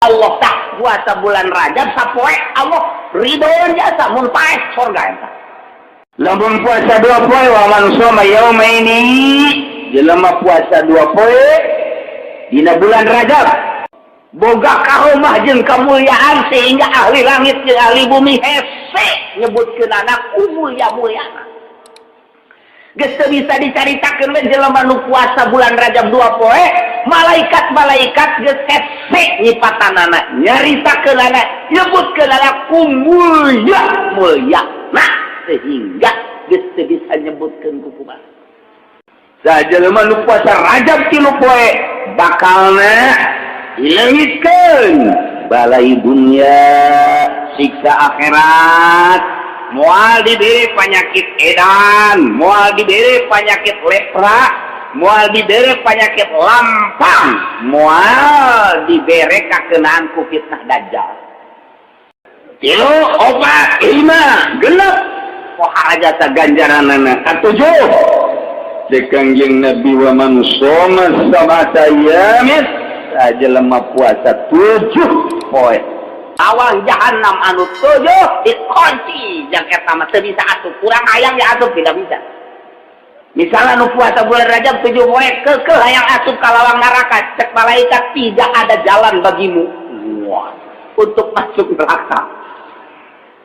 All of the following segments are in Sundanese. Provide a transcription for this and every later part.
Allah. Tah, puasa bulan Rajab sapoe, Allah ridho jasa, mun paeh surga eta. Lamun puasa 2 poe, wa man shoma yaumaini, jelema puasa 2 poe dina bulan Rajab boga karomah jeung kemuliaan sehingga ahli langit jeung ahli bumi hese nyebutkeun ku mulia-muliana. Geus teu bisa dicaritakeun we. Jelema nu puasa bulan Rajab 2 poe, malaikat-malaikat geus hese nyipatanana, nyaritakeunana, nyebutkeunana ku mulia mulia. Nah, sehingga geus teu bisa nyebutkeun ku kumaha. Sajelema nu puasa Rajab 3 poe bakalna dileungitkeun balai dunia, siksa akhirat, moal diberi penyakit edan, moal diberi penyakit lepra, moal diberi penyakit lampang, moal diberi kakenaan ku fitnah Dajjal. Tilu, opat, lima, 6, pohara jasa ganjaranana. Katujuh, cek Kangjeng Nabi, wa man shoma sab'ata ayyamin, sajelema puasa 7 poe, lawang jahanam anu tujuh dikunci. Yang eta mah teu bisa asup, kurang hayang ya asup tidak bisa. Misalnya nu puasa bulan Rajab 7 poe kekeh hayang asup ka lawang neraka, cek malaikat, "Tidak ada jalan bagimu." Wah, untuk masuk neraka.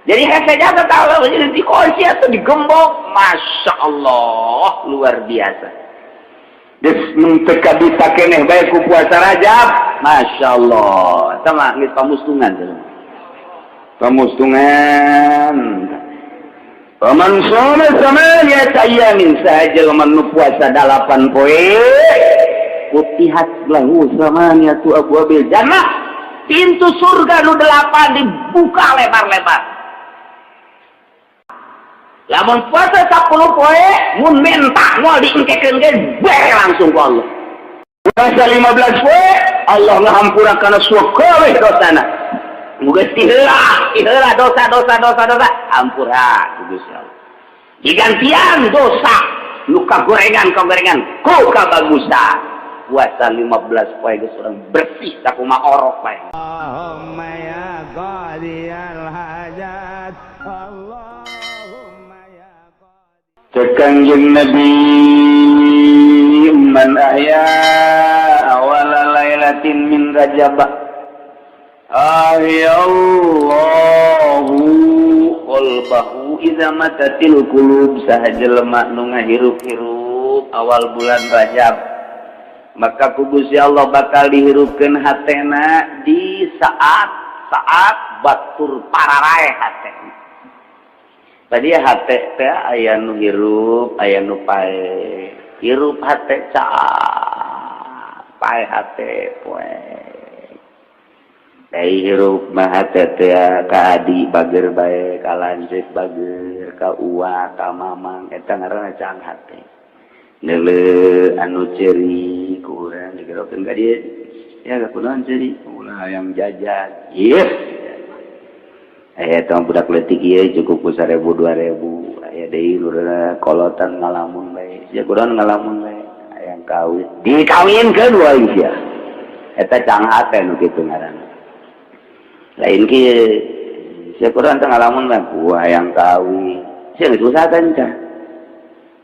Jadi hese jasa tahu, jadi dikunci atau digembok. Masya Allah, luar biasa. Geus mun teu kabita keneh bae ku puasa Rajab, Masya Allah, eta mah geus pamustungan, pamustungan. Paman shoma samaniyata ayyamin, sajelema nu puasa 8 poe, futihat lahu samaniyatu abwabil jannah, pintu surga nu delapan dibuka lebar-lebar. Lamun puasa 10 poe, mun minta moal diengkekeun ge, bere langsung ku Allah. Puasa 15 poe, Allah ngahampura kana sakabeh dosana. Geus tiheula tiheula dosa, dosa, dosa, dosa, ampura ku Gusti Allah. Digantian dosa nu kagorengan kagorengan ku kabagusan. Puasa 15 poe geus urang bersih sakumaha orok bae. Allahumma ya qadiyal hajat, Allahumma ya. Cek Kangjeng Nabi, man ahya awala lailatin min Rajab ahyallahu qalbahu idza matatil qulub. Saha jelema nu ngahirup-hirup awal bulan Rajab, maka ku Gusti Allah bakal dihirupkeun hatena di saat saat batur pararae hatena. Tadi hate teh aya nu hirup, aya nu pae. Hirup hate caang, pae hate poe. Ai hirup mah hate teh ka adi bager bae, ka lanceuk bager, ka uwa, ka mamang, eta ngaranna caang hate. Neuleu anu ceuri ku urang digerokeun ka dieu. Ya kunaon ceuri? Ulah hayang jajan. Ieu. Aya tong budak leutik ieu cukup ku 1000 2000. Aya deui lurah kolotan ngalamun bae. Sia kunaon ngalamun bae? Hayang kawin. Dikawinkeun wae sia. Eta caang hate nu kitu ngaranna. Lain kieu. Sia kunaon teh ngalamun bae? Ku hayang kawin. Sia geus usaha teh encan?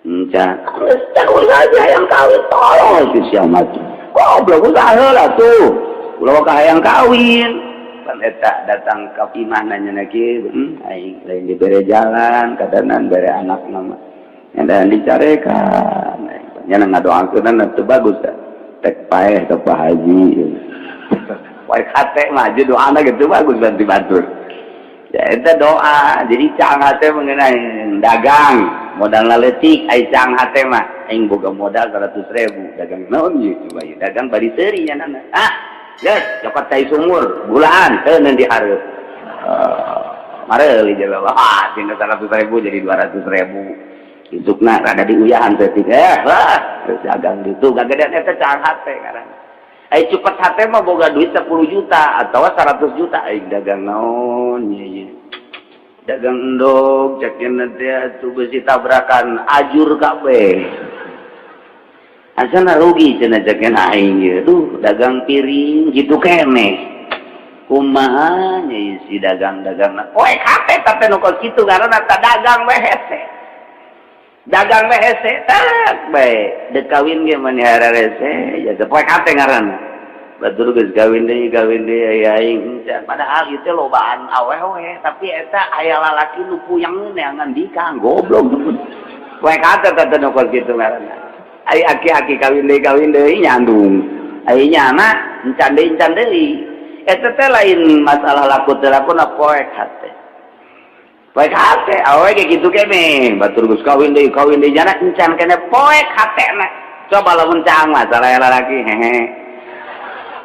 Encan. Geus teh usaha hayang kawin, tolong si sia mah. Goblok, usaha heula tuh. Ulah ka hayang kawin. Pan eta datang ka imah nanya kieu, aing lain dibere jalan, kadanan bere anak nama. Dan dicarekan. Nya ngadoakeun teu bagus teh. Tek paeh ke Pak Haji. Poe hate mah doana gitu bagus bantu batur. Ya eta doa. Jadi caang hate mengenai dagang, modal leutik. Ai caang hate mah aing boga modal 100 ribu, dagang naon ieu coba ieu? Dagang bari seuri nya nana. Ah, geus cokot cai sumur, gulaan teu dihareup. Mareuli jelema. Ah, tinggal 100 ribu jadi 200 ribu. Isukna rada diuyahan saeutik, eh, wah, geus dagang ditu gagedean. Eta caang hate ngaranna. Ai cupet hate mah boga duit 10 juta atau 100 juta, aing dagang naon ieu ieu? Dagang endog cek teh atuh, beusi tabrakan ajur kabeh. Asana rugi cenah cek aing ieu. Duh, dagang piring gitu keneh. Kumaha nya isi dagang-dagang poek hate, tapi nu kos kitu ngaranna ta dagang we hese, dagang we hese, tak bae dek kawin ge mani hararese ya teh poek hate ngaranna. Batur geus kawin deui, kawin deui, aya aing encan. Padahal ieu teh lobaan awewe, tapi eta aya lalaki nu puyeng neangan dikang goblok. Poek hate teh nu kos kitu ngaranna. Ai aki-aki kawin deui, kawin deui, nyandung, ai nyana encan deui, encan deui. Eta teh lain masalah laku teu laku na, poek hate, poek hate. Awewe ge kitu kene, batur geus kawin deui, kawin deui, nyana encan kene, poek hatena. Coba lamun caang masalah lalaki hehe,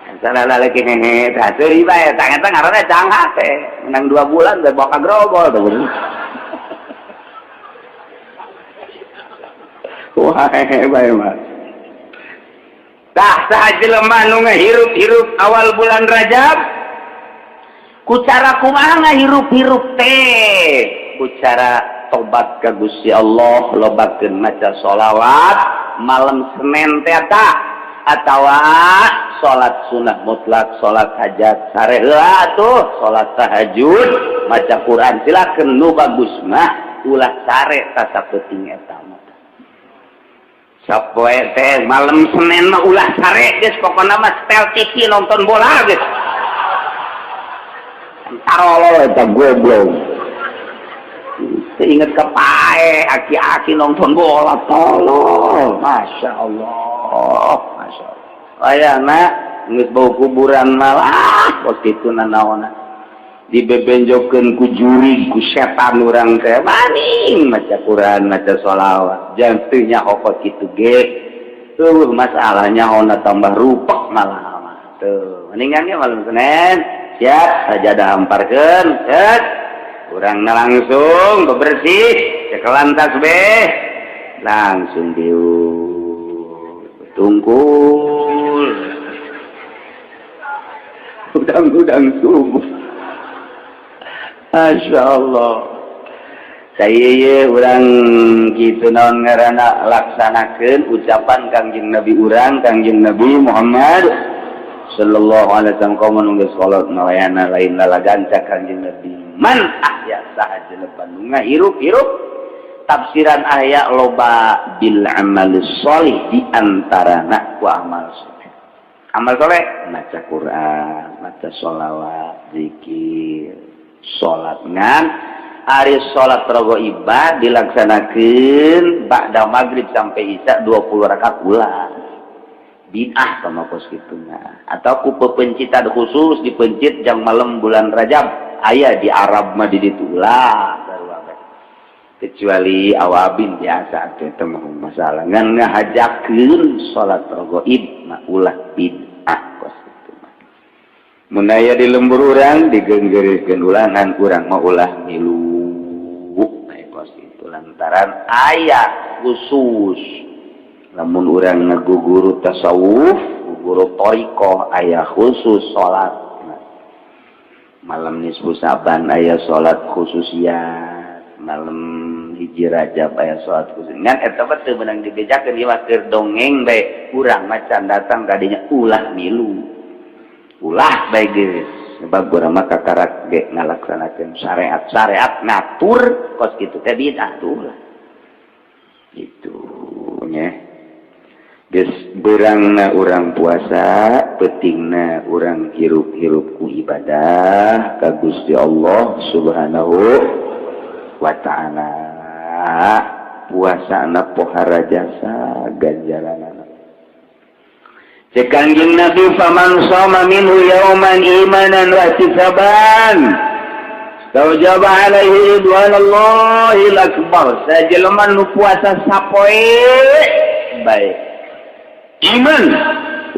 masalah lalaki hehe, tah seuri bae. Tah, eta ngaranna caang hate. Menang 2 bulan teh bawa ka grogol tuh. Wah, hehe bae mah. Tah, saha jelema nu ngahirup-hirup awal bulan Rajab? Ku cara kumaha ngahirup-hirup teh? Ku cara tobat ka Gusti Allah, lobakeun maca sholawat malam Senin teh ta, atawa salat sunah mutlak, salat hajat, sare heula tuh, salat tahajud, maca Quran, silakeun. Nu bagus mah ulah sare ta sapeuting eta mah. Sapoe teh malam Senin mah ulah sare geus, pokona mah setel TV, nonton bola geus. Tarolol eta goblok. Inget ke pae aki-aki nonton bola, tolol. Masya Allah, Masya Allah. Ayana geus bau kuburan malah kos kitu nanaona. Dibebenjokeun ku jurig, ku setan urang teh maning maca Quran, maca sholawat. Jangan teu nyaho kos kitu ge. Tuh masalahnya ona tambah rupek malah mah. Tuh, mendingan ge malam Senin siap sajadah hamparkeun, set. Urangna langsung bebersih, cekelan tasbih, langsung diuk tungkul. Udang-udang subuh. Masya Allah. Saya urang gitu naon ngaranna, laksanakeun ucapan Kangjeng Nabi urang, Kangjeng Nabi Muhammad sallallahu alaihi wasallam, komo nu geus kolot ngawayana lain lalaganca Kangjeng Nabi. Man ahya, saha jelema nu ngahirup-hirup, tafsiran ahya loba, bil amal sholih, di antarana ku amal soleh. Amal soleh maca Quran, maca sholawat, zikir, salat. Ngan ari salat raghaibah dilaksanakeun ba'da maghrib sampai isya 20 rakaat ulah, bid'ah sama kos kitu mah. Atau ku pepencitan khusus dipencit jang malam bulan Rajab, aya di Arab mah di ditu, ulah. Kecuali awabin biasa teh teu masalah, ngan ngahajakeun salat raghaib mah ulah, bid'ah kos kitu mah. Mun aya di lembur urang digenggeurekeun ulangan, urang mah ulah milu kos itu, lantaran aya khusus lamun urang ngaguguru tasawuf, guru thoriqoh, aya khusus salat malam nisfu Saban, aya salat khususiat malam 1 Rajab, aya salat khusus. Ngan eta mah teu meunang dibejakeun, ieu mah keur dongeng bae. Urang macan datang kadinya ulah milu, ulah bae geus, sebab urang mah kakarak ge ngalaksanakeun syariat. Syariat ngatur kos kitu teh bid'ah tuh lah itu nya. Geus beurangna urang puasa, peutingna urang hirup-hirup ku ibadah ka Gusti Allah Subhanahu wa Ta'ala. Puasana pohara jasa ganjaranana. Cek Kangjeng Nabi, faman shoma minhu yauman imanan wa ihtisaban Taujaba alaihi ridwanallahil akbar. Sajelema nu puasa sapoe bae iman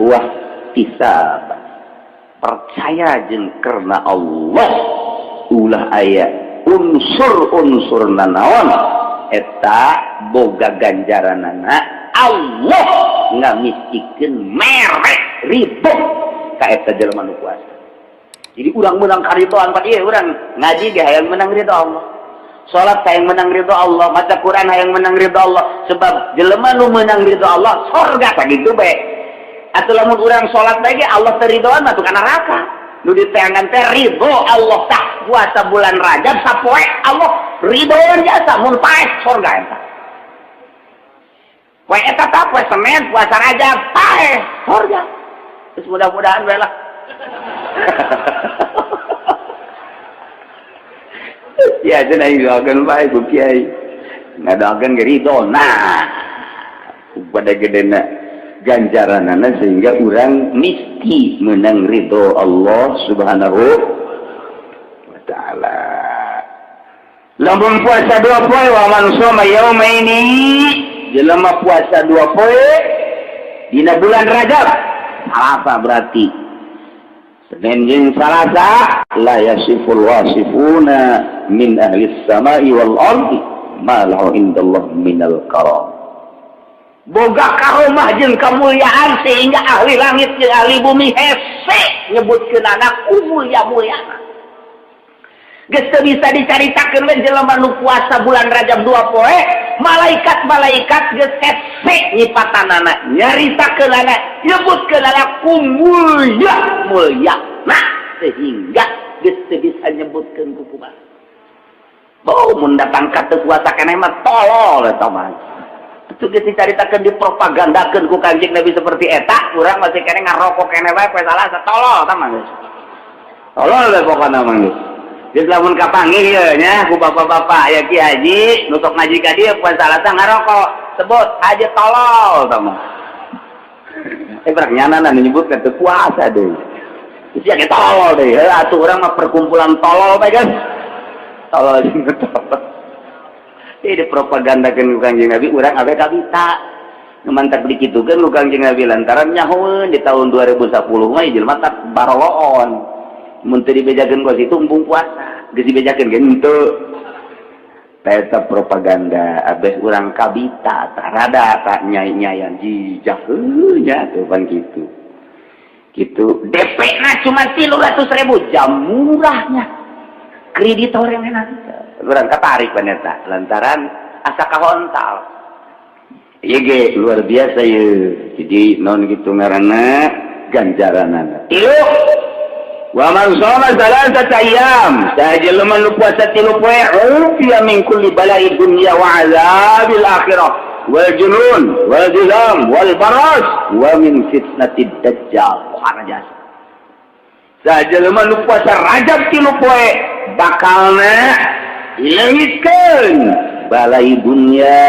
wah ihtisab, percaya jeung karena Allah, ulah aya unsur-unsur nanaon, eta boga ganjaranana Allah ngamistikeun mere ridho ka eta jelema nu puasa. Jadi urang menang karidoan pa ieu, urang ngaji ge hayang menang ridho Allah, salat hayang menang ridho Allah, maca Quran hayang menang ridho Allah, sebab jelema nu menang ridho Allah sorga, sakitu bae. Atuh lamun urang salat bae ge Allah teu ridhoan mah tuh kana neraka. Nu diteangan teh ridho Allah. Tah, puasa bulan Rajab sapoe Allah ridho jasa, mun paeh surga eta. Poe eta tah, poe Senin puasa Rajab, paeh surga. Terus mudah-mudahan bae lah. Ya cenah doakeun bae ku kiai. Ngadoakeun ge ridho. Nah, pada gedena ganjaranana sehingga urang misti menang ridho Allah Subhanahu wa taala. Lamun puasa 2 poe, wa man shoma yaumaini, jelema puasa 2 poe dina bulan Rajab, Salasa berarti Senin jeung Salasa, la yasiful wasifuna min ahli samai wal ardi ma lahu indallah minal karam. Boga karomah jeung kemuliaan sehingga ahli langit jeung ahli bumi hese nyebutkeun anak mulia-muliana. Geus teu bisa dicaritakeun we jelema nu puasa bulan Rajab 2 poe, malaikat-malaikat geus hese nyipatanana, nyaritakeunana, nyebutkeunana ku mulia-mulia. Nah, sehingga geus teu bisa nyebutkeun ku kumaha. Oh, mun datang ka teu puasa keneh mah tolol eta mah. Itu geus dicaritakeun, dipropagandakeun ku Kanjeng Nabi seperti eta, urang masih keneh ngarokok keneh bae poe Salasa, tolol eta mah geus. Tolol we pokona mah geus. Geus lamun kapanggih ieu nya ku bapak-bapak ya Ki Haji nu sok ngaji ka dieu poe Salasa ngarokok, sebut haji tolol eta mah. Berak nyanana nyebutkeun teu puasa deui. Geus ya ge tolol deui. Heuh atuh urang mah perkumpulan tolol bae geus. Tolol jeung tolol. Ini dipropagandakeun ku Kanjeng Nabi, urang abe kabita. Nu mantak dikitukeun ku Kanjeng Nabi lantaran nyahoeun di tahun 2010 mah jelema tak baroloon. Mun teu dibejakeun ku situ embung puasa, geus dibejakeun ge henteu. Eta propaganda abeh urang kabita tah rada tak nyai-nyayan jijak heuh nya tuh pan kitu. Kitu DP na cuma 300.000, jam murahnya. Kreditor yang enak. Urang katarik pan eta lantaran asa kahontal. Ieu ge luar biasa ieu. Jadi naon kitu ngaranna ganjaranana. Tilu wa man shoma salasata ayyam, saha jelema nu puasa 3 poe, ufiya min kulli bala'i dunya wa azabil akhirah wal junun wal juzam wal baras wa min fitnatid dajjal. Bukan jasa. Saha jelema nu puasa Rajab 3 poe bakalna dileungitkeun balai dunya,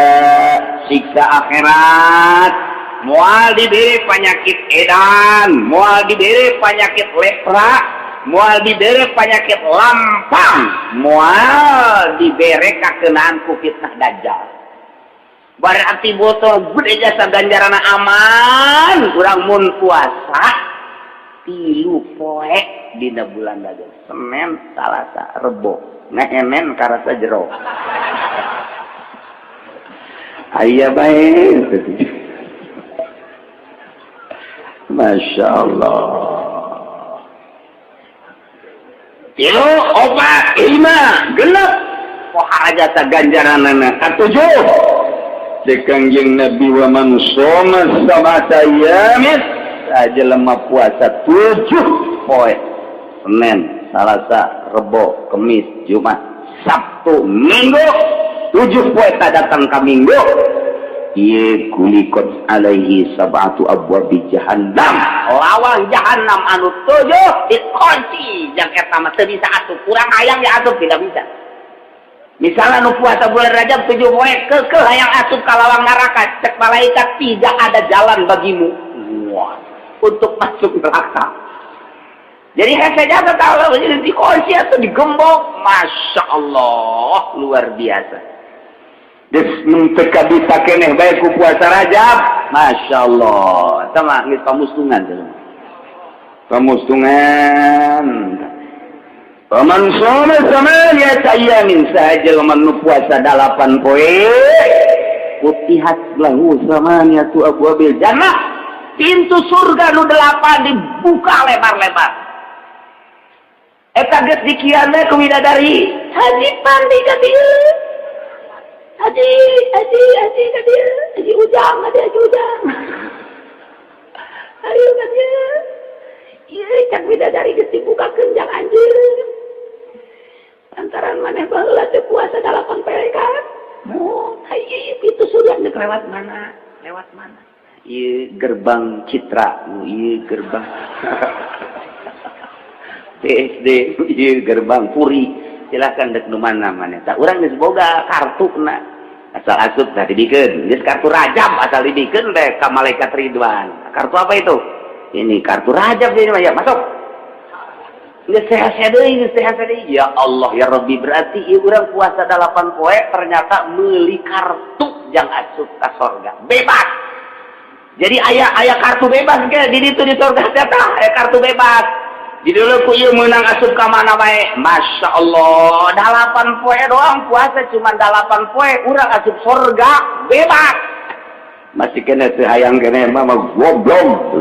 siksa akhirat, moal diberi penyakit edan, moal diberi penyakit lepra, moal diberi penyakit lampang, moal diberi kakenaan ku fitnah dajjal. Berarti botol gede jasa ganjarana aman kurang mun puasa 3 poe dina bulan Rajab, Senin, Salasa, Rebo, ngehenen karasa jero. Aya bae. Masya Allah. 3, 4, 5, 6. Pohara jasa ganjaranana. Katujuh. Cek Kangjeng Nabi wa man shoma sab'ata ayyamin, sajelema puasa 7 poe. Senin, Salasa, Rebo, Kemis, Jumat, Sabtu, Minggu. 7 poe tak datang ka Minggu. Ieu kulikot alaihi sab'atu abwabi jahannam. Lawang jahannam anu 7 dikunci. Jang eta mah teu bisa asup. Kurang hayang ya asup tidak bisa. Misalnya nu puasa bulan Rajab 7 poe keukeuh hayang asup ka lawang neraka, cek malaikat tidak ada jalan bagimu. Wah, untuk masuk neraka. Jadi hese jasa tahu jadi dikunci atau digembok. Masya Allah, luar biasa. Geus mun teu kabita keneh bae ku puasa Rajab. Masya Allah. Eta mah geus pamustungan jelema. Pamustungan. Paman shoma samaniyata ayyamin, saha jelema nu puasa 8 poe, futihat lahu samaniyatu abwabil jannah. Pintu surga nu 8 dibuka lebar-lebar. Eta geus dikiana ku widadari. Haji Pandi ka dieu. Haji, haji, haji ka dieu. Haji Ujang, haji, haji Ujang. Ayo ka dieu. Ieu cak bidadari geus dibukakeun jang anjeun. Lantaran maneh baheula teh puasa 8 poe kan. Oh, ieu pintu surga geus lewat mana? Lewat mana? Ieu gerbang Citra, ieu gerbang PSD, ieu gerbang Puri. Silakan dek nu mana maneh. Tah urang geus boga kartuna. Asal asup tah dibikeun. Geus kartu Rajab asal dibikeun teh ka malaikat Ridwan. Kartu apa itu? Ini kartu Rajab ini mah ya, masuk. Geus sehat deui, geus sehat deui. Ya Allah ya Rabbi, berarti ieu urang puasa 8 poe ternyata meuli kartu jang asup ka sorga. Bebas. Jadi aya aya kartu bebas ke di ditu di sorga teh tah, aya kartu bebas. Di dulu ku ieu meunang asup ka mana bae. Masya Allah, 8 poe doang puasa cuma 8 poe urang asup sorga bebas. Masih kena teu hayang kene mah goblok.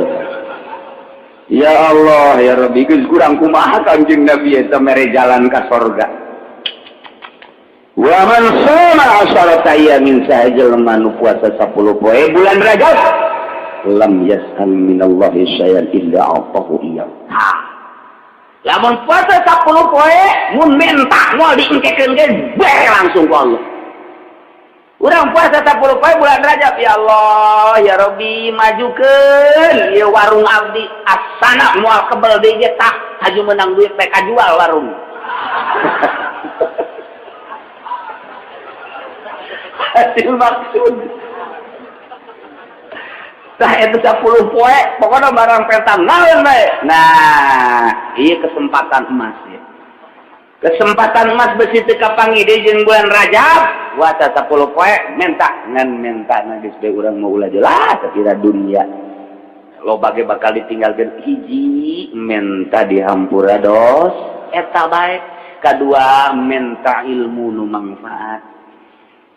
Ya Allah ya Rabbi, geus kurang kumaha Kanjeng Nabi eta mere jalan ka sorga. Wa man shoma asharata ayyamin, saha jelema nu puasa 10 poe bulan Rajab, lam yas'al minallahi syai'an illa a'tahu iyyahu. Ha. Lamun puasa 10 poe mun minta moal diengkekeun ge bere langsung ku Allah. Urang puasa 10 poe bulan Rajab, ya Allah ya Rabbi, majukeun ieu warung abdi, asana moal kebel deui ge tah haju menang duit bae kajual warung. Hasil maksud. Tah itu 10 poe pokoknya barang peta naon bae. Nah, ieu kesempatan emas ya. Kesempatan emas besi teu kapanggih deui jeung bulan Rajab, puasa 10 poe minta ngan minta geus bae urang mau ulah jelas kira dunia. Loba ge bakal ditinggalkeun, hiji minta dihampura dos eta bae, kadua minta ilmu nu manfaat.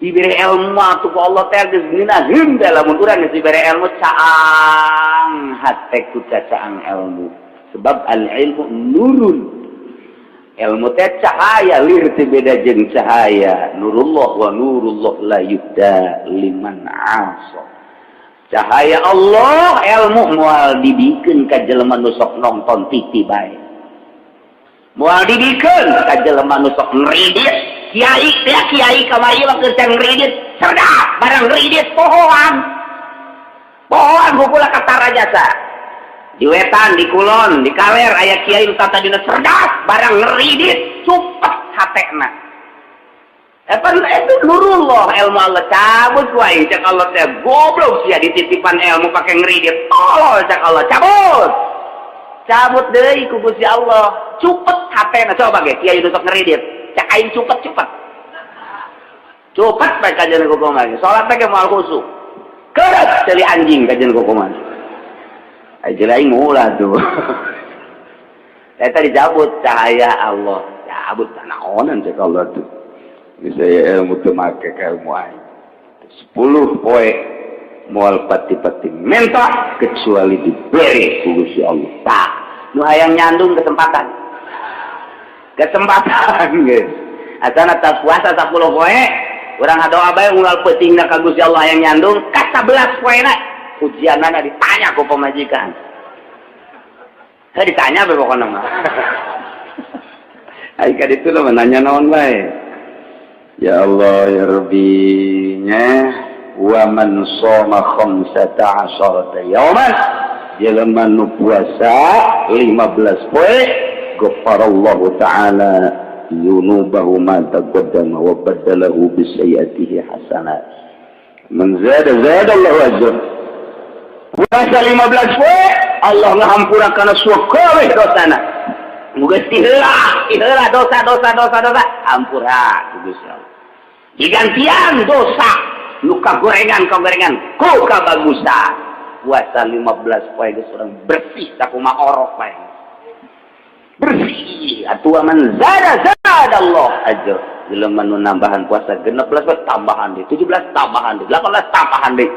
Dibere ilmu atuh ku Allah teh geus ngeunaheun teh, lamun urang geus dibere ilmu caang hate ku cacaang ilmu, sebab al ilmu nurun, ilmu teh cahaya, lir teh beda jeung cahaya nurullah, wa nurullah la yuhda liman asa. Cahaya Allah ilmu moal dibikeun ka jelema nu sok nonton TV bae, moal dibikeun ka jelema nu sok ngridit. Kiai teh kiai kamari mah keur ngridit cerdas, barang ngridit pohoan pohoan kukula kata jasa di wetan, di kulon, di kaler aya kiai nu tadina cerdas, barang ngridit cupet hatena. Epan itu nurullah, ilmu Allah cabut wae cek Allah teh, goblok sia dititipan ilmu pake ngridit, tolol cek Allah, cabut cabut deui ku Gusti Allah cupet hatena. Coba ge kiai nu sok ngridit cek aing cupet cupet cupet bae kajian kukumaha, salat teh moal khusyuk, keureut ceuli anjing kajian kukumaha. Ai ceuli aing ulah tuh eta dicabut cahaya Allah, cabut naonan cek Allah tuh. Bisa ya ilmu teu make ka ilmu aing. 10 poe moal pati-pati minta kecuali diberi ku Gusti Allah. Tah nu hayang nyandung kesempatan kesempatan geus asana tas puasa 10 poe urang ngadoa bae unggal peutingna ka Gusti Allah yang nyandung ka 11 poena ujianana ditanya ku pamajikan. Saya ditanya bae pokona mah. Ai ka ditu mah nanya naon bae. Ya Allah ya Rabbi nya, wa man shoma khamsata asharata yawman, jelema nu puasa 15 poe, ghafarallahu ta'ala dzunubahu ma taqaddama wa baddalahu bi sayyi'atihi hasanat. Man zada zada Allahu ajr. Puasa 15 poe Allah ngahampura kana sakabeh dosana. Geus tiheula tiheula dosa dosa dosa dosa ampura ku Gusti Allah, digantian dosa nu kagorengan kagorengan ku kabagusan. Puasa 15 poe geus urang bersih sakumaha orok bae bersih atuh. Man zada zada Allah ajr. Jelema nu nambahan puasa 16 poe tambahan deui, 17 tambahan deui, 18 tambahan deui.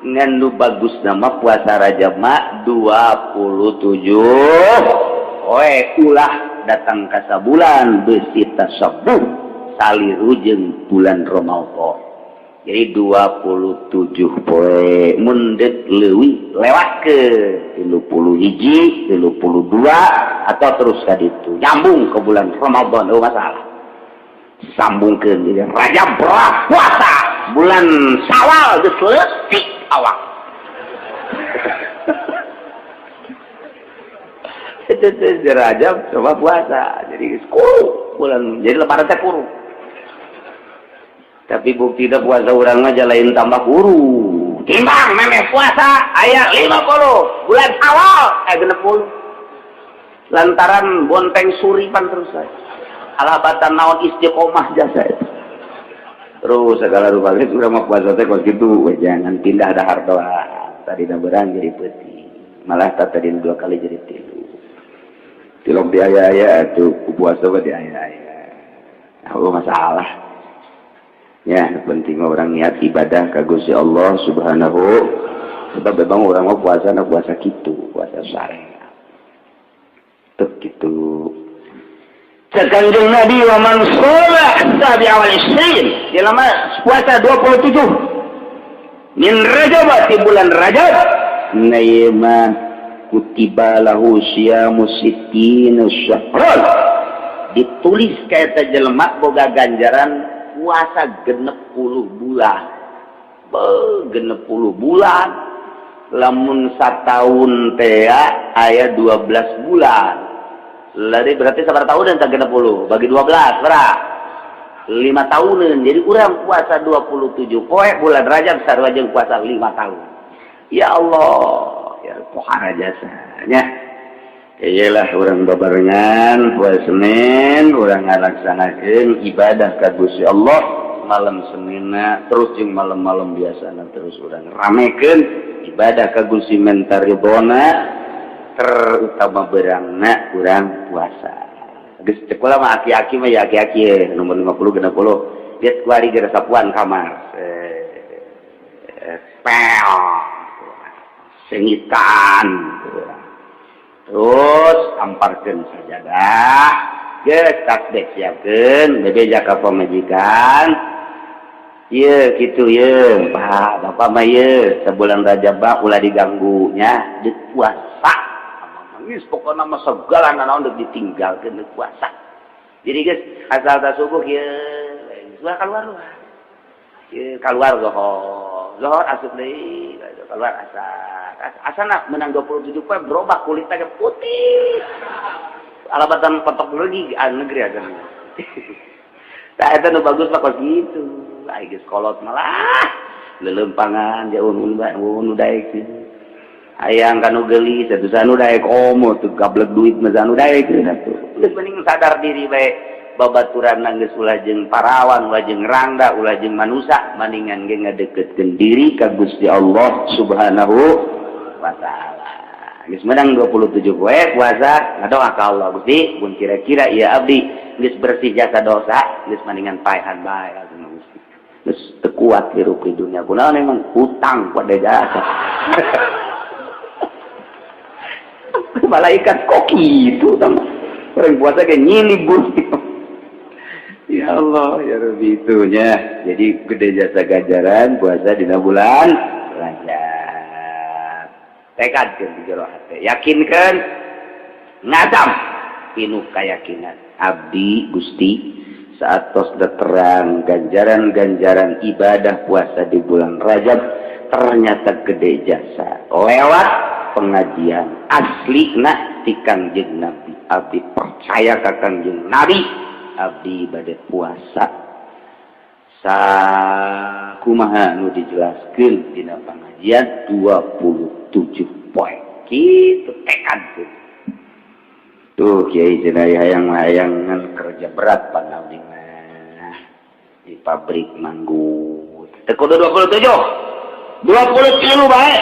Ngan nu bagus nama puasa Rajab mah 27 poe, ulah datang ka sabulan besi tasabuh saliru jeung bulan Ramadan. Jadi 27 poe mun deuk leuwih lewat ke 31, 32, atau terus ka ditu nyambung ke bulan Ramadan. Oh, masalah sambungkeun. Jadi Rajab berat puasa, bulan Syawal geus leutik awak. Itu Rajab coba puasa, jadi geus kuru bulan, jadi lebaran teh kuru. Tapi bukti puasa urang mah lain tambah kuru, timbang memeh puasa aya 50 bulan Syawal 60 lantaran bonteng suripan terus saya alabatan naon istiqomah jasa itu terus segala rupa. Geus urang mah puasa teh kos kitu, jangan pindah dahar doa tadi berang jadi peuting, malah tadi dua kali jadi tilu tilok di aya-aya atuh puasa mah di aya-aya. Oh, masalah ya, penting orang niat ibadah ka Gusti Allah Subhanahu, sebab memang orang mau puasa na puasa gitu, puasa syariat tuh gitu. Cek Kanjeng Nabi, wa man shoma sabi'a wal isrin, jelema puasa 27 min Rajab, di bulan Rajab na ieu mah, kutiba lahu siyamu sittina syahran, ditulis ka eta jelema boga ganjaran puasa 60 bulan. Be, 60 bulan, lamun satahun teh aya 12 bulan. Lari berarti sabar tahun dan 60 bagi 12 berapa? 5 tahunan. Jadi urang puasa 27 poe bulan Rajab sarua jeung puasa 5 tahun. Ya Allah, ya pohara jasanya. Iyalah, urang babarengan poe Senin urang ngalaksanakeun ibadah ka Gusti Allah malam Seninna, terus jeung malam-malam biasana terus urang ramekeun ibadah ka Gusti, menta ridona, terutama berangna urang puasa. Geus cek kula mah aki-aki mah ya, aki-aki nomor 50 60 dia kuari geus sapuan kamar, pel sengitan, terus amparkeun sajadah, geus tasbih siapkeun, bebeja ka pamajikan. Ieu kitu ye, Pak, Bapak mah ye sebulan Rajab ulah diganggu nya, deuk puasa. Geus pokona mah segala nanaon deuk ditinggalkeun, deuk puasa. Jadi geus asal ta subuh ye ulah keluar luar. Ye keluar zohor, zohor asup deui, keluar asar. Asana menang 27 poe berubah kulitnya ke putih. Alabatan petok lagi negeri aja. Nah, eta nu bagus mah kos gitu. Ai geus kolot malah lelempangan jauh nu daek. Hayang kanu geulis atuh sanu daek, komo tuh gablek duit mah sanu daek atuh. Geus mending sadar diri bae, babaturan geus ulah jeung parawan, ulah jeung rangda, ulah jeung manusa, maningan ge ngadeketkeun diri ka Gusti Allah Subhanahu wa taala. Geus menang 27 poe puasa, ngadoa ka Allah, "Gusti, mun kira-kira ieu abdi geus bersih jasa dosa, geus mendingan paehan bae Gusti. Geus teu kuat hirup di dunia." Kunaon emang hutang pada jasa. Malaikat kok gitu sama orang puasa kayak nyilib Gusti. Ya Allah, ya Rabbi, itunya. Jadi gede jasa ganjaran puasa di bulan Rajab. Tekadkeun di jero hate, yakinkan, ngazam pinuh keyakinan, "Abdi Gusti, saat tos terang ganjaran-ganjaran ibadah puasa di bulan Rajab ternyata gede jasa lewat pengajian asli nak ti Kangjeng Nabi, abdi percaya ka Kangjeng Nabi, abdi bade puasa sakumaha nu dijelaskeun dina pengajian 27 poe." Gitu tekad tuh. Tuh Kiai cenah hayang hayangan kerja berat, panabdi mah di pabrik manggut. Teu kudu 27, 23 bae.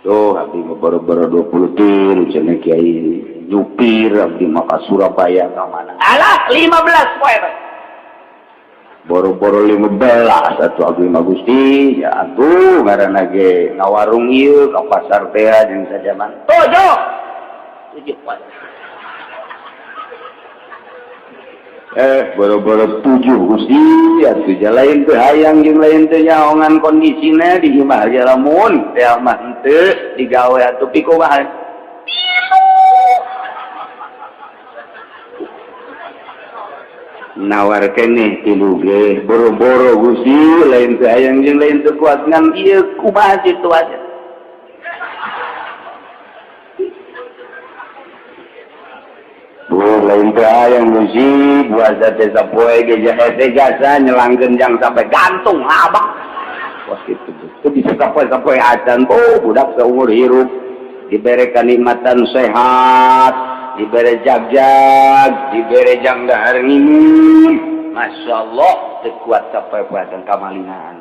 Tuh abdi mah boro-boro 23 cenah Kiai, nyupir abdi mah ka Surabaya ka mana. Alah, 15 poe bae. Boro-boro 15 atuh abdi mah Gusti, ya atuh ngaranna ge ngawarung ieu ka pasar teh jeung sajaman. 7, 7 poe. Boro-boro 7 Gusti atuh lain teu hayang jeung lain teu nyaongan kondisina di imah ge lamun teh mah henteu digawe atuh pikumaha. Nawar keneh tilu ge boro-boro Gusti lain teu hayang jeung lain teu kuat ngan ieu kumaha situasi. Lain teu hayang Gusti puasa teh sapoe ge hese jasa nyelangkeun jang sampai gantung abah. Wah kitu teu bisa sapoe-sapoe acan oh budak saumur hirup dibere kanikmatan sehat, dibere jagjag, dibere jang dahar nginum. Masya Allah teu kuat sapoe-poe acan kamalinaan.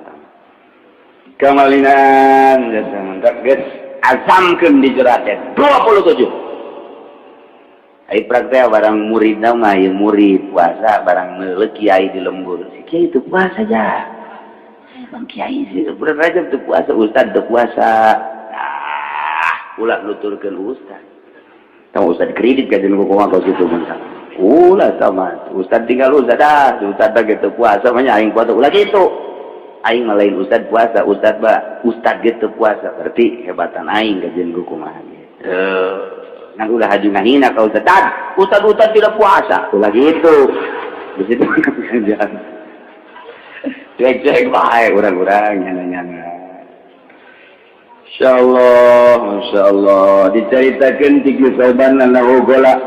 Kamalinaan jasa mantap geus azamkeun di jero teh 27. Ai praktek barang murid mah ieu murid puasa barang meuleuh kiai di lembur. Si kiai teu puasa ja. Bang kiai sih bulan Rajab teu puasa, ustad teu puasa. Ah, ulah nuturkeun ustad. Tong ustad kredit ka jeung kumaha kos kitu mah. Ulah sama ustad tinggal ustad ah, ustad ge teu puasa mah nya aing puasa ulah kitu. Aing mah lain ustad puasa, ustad ba ustad ge teu puasa berarti hebatan aing ka jeung kumaha gitu. Ngan ulah haju ngahina ka ustad, ustad ustad tidak puasa, ulah gitu. Di situ jangan. Cuek-cuek bae urang-urang nyana-nyana. Insyaallah, masyaallah dicaritakeun ti Sauban anahu gola.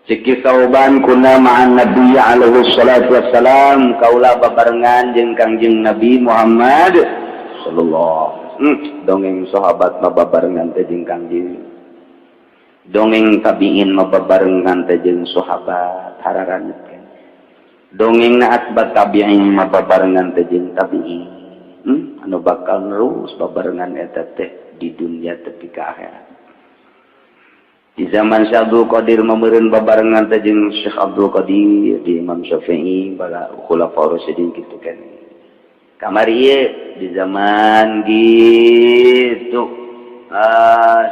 Ciki Sauban kuna ma'an Nabi alaihi salatu wassalam kaula babarengan jeung Kangjeng Nabi Muhammad sallallahu. Dongeng sahabat mababarengan teh jeung Kangjeng, dongeng tabiin mababarengan teh jeung sahabat hararanyeut kan, dongeng na atba tabiin mababarengan teh jeung tabiin, anu bakal nerus babarengan eta teh di dunia tepi ka akhirat. Di zaman Syekh Abdul Qadir mameureun babarengan teh jeung Syekh Abdul Qadir, di Imam Syafi'i, bala khulafaur rasyidin kitu kan. Kamari ieu di zaman gitu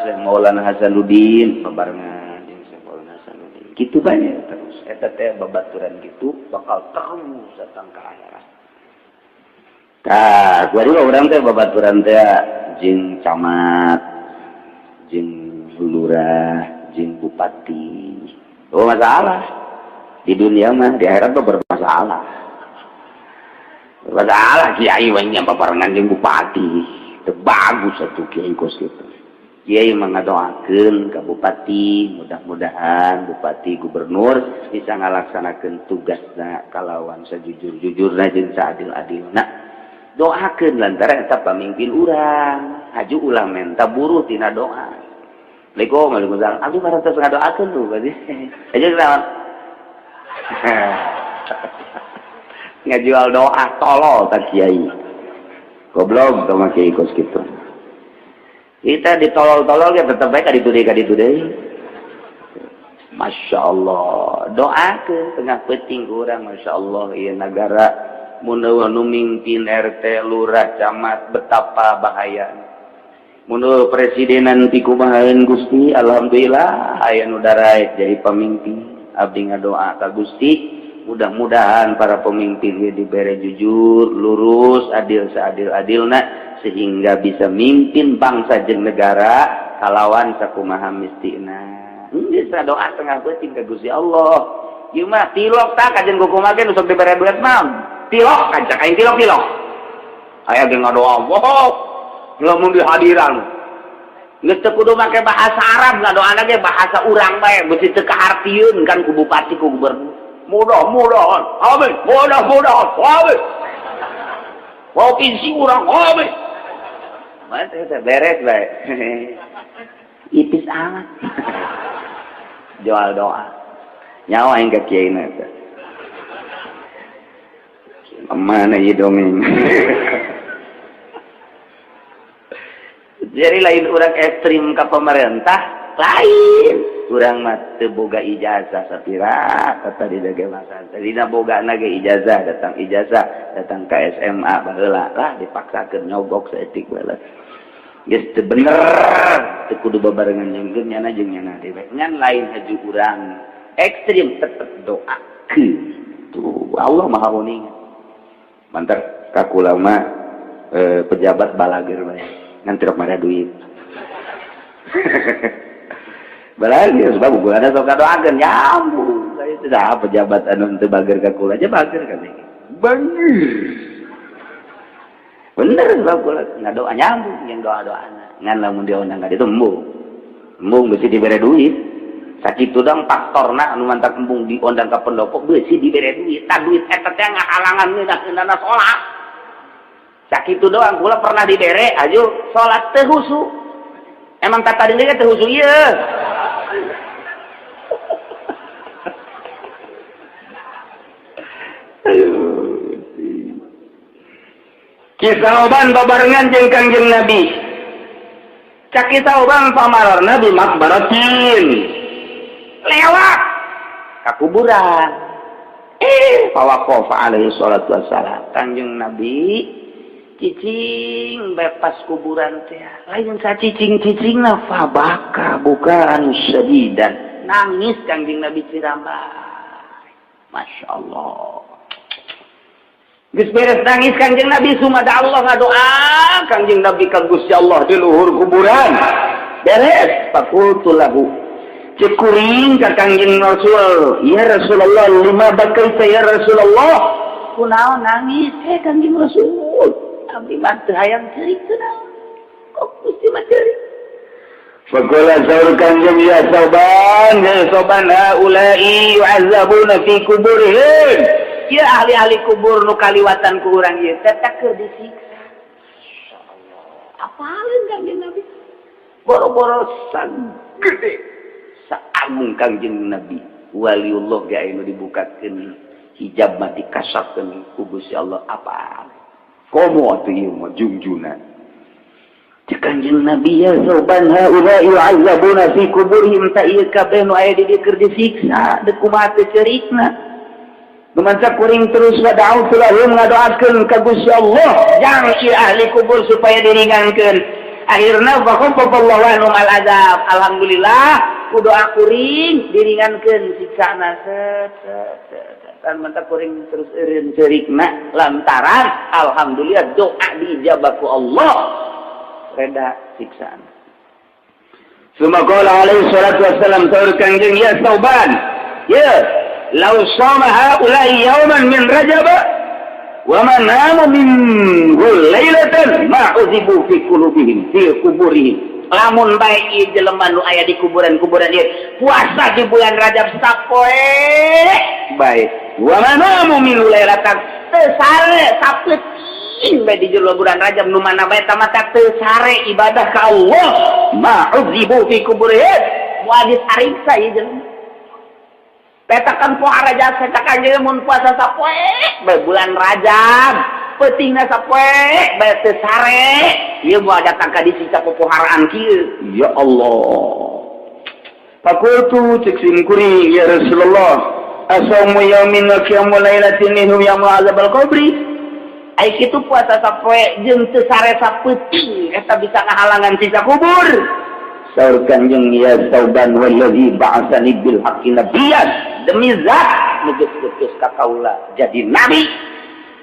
Syekh Maulana Hasanuddin babarengan jeung Syekh Maulana Hasanuddin kitu banyak terus eta teh babaturan gitu bakal terus datang ka akhirat. Tah kuari urang teh babaturan teh jeung camat, jeung lurah, jeung bupati. Oh masalah di dunia mah, di akhirat mah bermasalah. Masalah kiai we nya babarengan jeung bupati. Teu bagus atuh kiai kos kitu. Kiai mah ngadoakeun ka bupati, mudah-mudahan bupati gubernur bisa ngalaksanakeun tugasna kalawan sajujur-jujurna jeung saadil-adilna. Doakeun lantaran eta pamimpin urang. Haju ulah menta buruh tina doa. Assalamualaikum, waalaikumsalam. Abdi parantos ngadoakeun tuh berarti. Aja naon? Ngajual doa tolol tak kiai. Goblok sama kiai kos kitu. Kita ditolol-tolol ya tetep bae ka ditu deui. Masya Allah, doakeun tengah peuting urang Masya Allah ieu nagara mun eueuh nu mimpin RT, lurah, camat betapa bahaya. Mun presidenan ti kumahaeun Gusti, alhamdulillah aya nu daraek jadi pamimpin. Abdi ngadoa ka Gusti, mudah-mudahan para pemimpin ieu dibere jujur, lurus, adil seadil-adilna sehingga bisa mimpin bangsa jeung negara kalawan sakumaha mistina. Geus doa tengah peuting ka Gusti Allah. Ieu mah tilok tah kajen kumaha ge nu sok dibere duit mah. Tilok kancak aing tilok-tilok. Aya ge ngadoa, wow, lamun dihadiran. Geus teu kudu make bahasa Arab ngadoana ge bahasa urang bae, beusi teu kahartieun kan ku bupati ku gubernur. Mudah-mudahan, amin, mudah-mudahan, amin. Provinsi urang, amin. Mantap, beres bae. Ipis amat. Jual doa. Nyawa yang ke kiai eta. Mana ieu dongeng. Jadi lain urang ekstrim ke pemerintah, lain. Urang mah teu boga ijazah sapira tadi dage masa. Tadina bogana ge ijazah, datang ke SMA baheula lah dipaksakeun nyogok saeutik baheula. Geus teu bener, teu kudu babarengan jeung nyana jeung nyana dewe. Ngan lain haju urang Ekstrim tetep doa ke tuh Allah Maha uning. Mantap ka kula mah pejabat balager bae ngan teu mana duit. Balager sebab gua ada sok doakeun nyambung. Itu dah pejabat anu teu bager ka kula aja bager kan. Bager. Bener sebab kula ngadoa nyambung yang doa-doana. Ngan lamun dia undang ka ditu embung. Embung besi dibere duit. Sakitu dong faktorna anu mantak embung diundang ka pendopo besi dibere duit. Tah duit eta teh ngahalangan ngeunah salat. Sakitu doang kula pernah dibere aju salat teu husu. Emang tata diri teu husu ieu. Aduh. Ki Sauban babarengan jeung Kangjeng Nabi. Cak Ki Sauban pamararna bi makbaratin. Lewat ka kuburan. Fawaqafa alaihi salatu wassalam. Kangjeng Nabi cicing bebas kuburan teh. Lain sacicing-cicingna fabaka bukaan syadidan. Nangis Kangjeng Nabi cirambay. Masya Allah. Geus beres nangis Kangjeng Nabi sumada Allah ngadoa Kangjeng Nabi ka Gusti Allah di luhur kuburan. Beres faqultu lahu. Cek kuring ka Kangjeng Rasul, "Ya Rasulullah, lima bakaita ya Rasulullah?" Kunaon nangis Kangjeng Rasul? Abdi mah teu hayang ceurik kunaon? Kok Gusti mah ceurik? Faqala saur Kangjeng, "Ya Sauban, ya Sauban, haula'i yu'azzabuna fi kuburihim." Ya ahli-ahli kubur nu kaliwatan ku urang ieu teh keur disiksa. Insyaallah. Apaleun Kangjeng Nabi? Boro-boro sagede saagung Kangjeng Nabi. Waliullah ge anu dibukakeun hijab mah dikasapkeun ku Gusti Allah apa? Komo atuh ieu mah jungjunan. Cek Kangjeng Nabi, "Ya Sauban, haula yu'azzabuna fi kuburihim," ta ieu kabeh nu aya di dieu keur disiksa, deuk kumaha teu ceurikna. Dumanca kuring terus wada'autu lahum ngadoakeun ka Gusti Allah jang ieu ahli kubur supaya diringankeun. Akhirna fakhafafallahu anhum al-azab. Alhamdulillah ku doa kuring diringankeun siksana set set set. Dan mantap kuring terus eureun ceurikna lantaran alhamdulillah doa diijabah ku Allah reda siksaan. Suma qala alaihi salatu wassalam saur Kangjeng, "Ya Sauban, ya law shama haula'i yawman min Rajab wa ma namu minhu lailatan ma uzibu fi qulubihim fi kuburihim." Lamun bae ieu jelema nu aya di kuburan-kuburan ieu puasa di bulan Rajab sapoe bae wa ma namu minhu lailatan teu sare sapeuting bae di jero bulan Rajab nu mana bae tamata teu sare ibadah ka Allah ma uzibu fi kuburihim moal disariksa ieu jelema. Petakan poa Rajab cetakan jeung mun puasa sapoe bae bulan Rajab peutingna sapoe bae teu sare ieu moal datang ka disiksa popoharaan kieu. Ya Allah. Faqultu cek sim kuring, "Ya Rasulullah, asaumu yaumin wa qiyamu lailatin minhum yamu azabal qabri?" Ai kitu puasa sapoe jeung teu sare sapeuting eta bisa ngahalangan siksa kubur? Saur Kanjeng, "Ya Sauban, wallazi ba'atsani bil haqqi nabiyyan," demi zat nu geus ngutus ka kaula jadi nabi,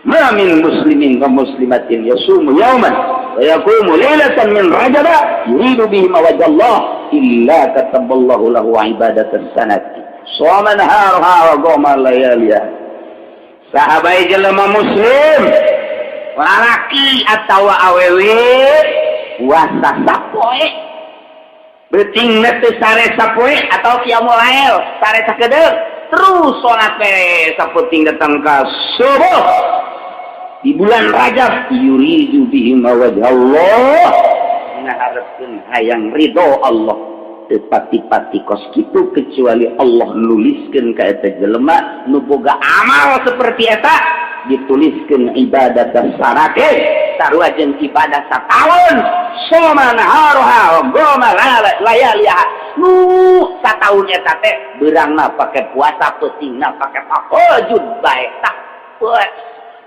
ma min muslimin wa muslimatin yasumu yauman wa yaqumu lailatan min Rajab yuridu bihi wajha Allah illa kataballahu lahu ibadatan sanati shoma naharuha wa qama layaliha. Sahabat jelema muslim lalaki atawa awewe puasa sapoe beuting teu sare sapoe atau qiyamul lail sare sakedeung terus salat beres sapeuting datang ka subuh di bulan Rajab yuridu bihi wajha Allah ngaharepkeun hayang ridho Allah teu pati-pati kos kitu kecuali Allah nuliskeun ka eta jelema nu boga amal seperti eta dituliskeun ibadah sarake sarua jeung ibadah sataun soma naharuha wa qama layaliha nu sataun eta teh beurangna pake puasa peutingna pake tahajud bae. Tah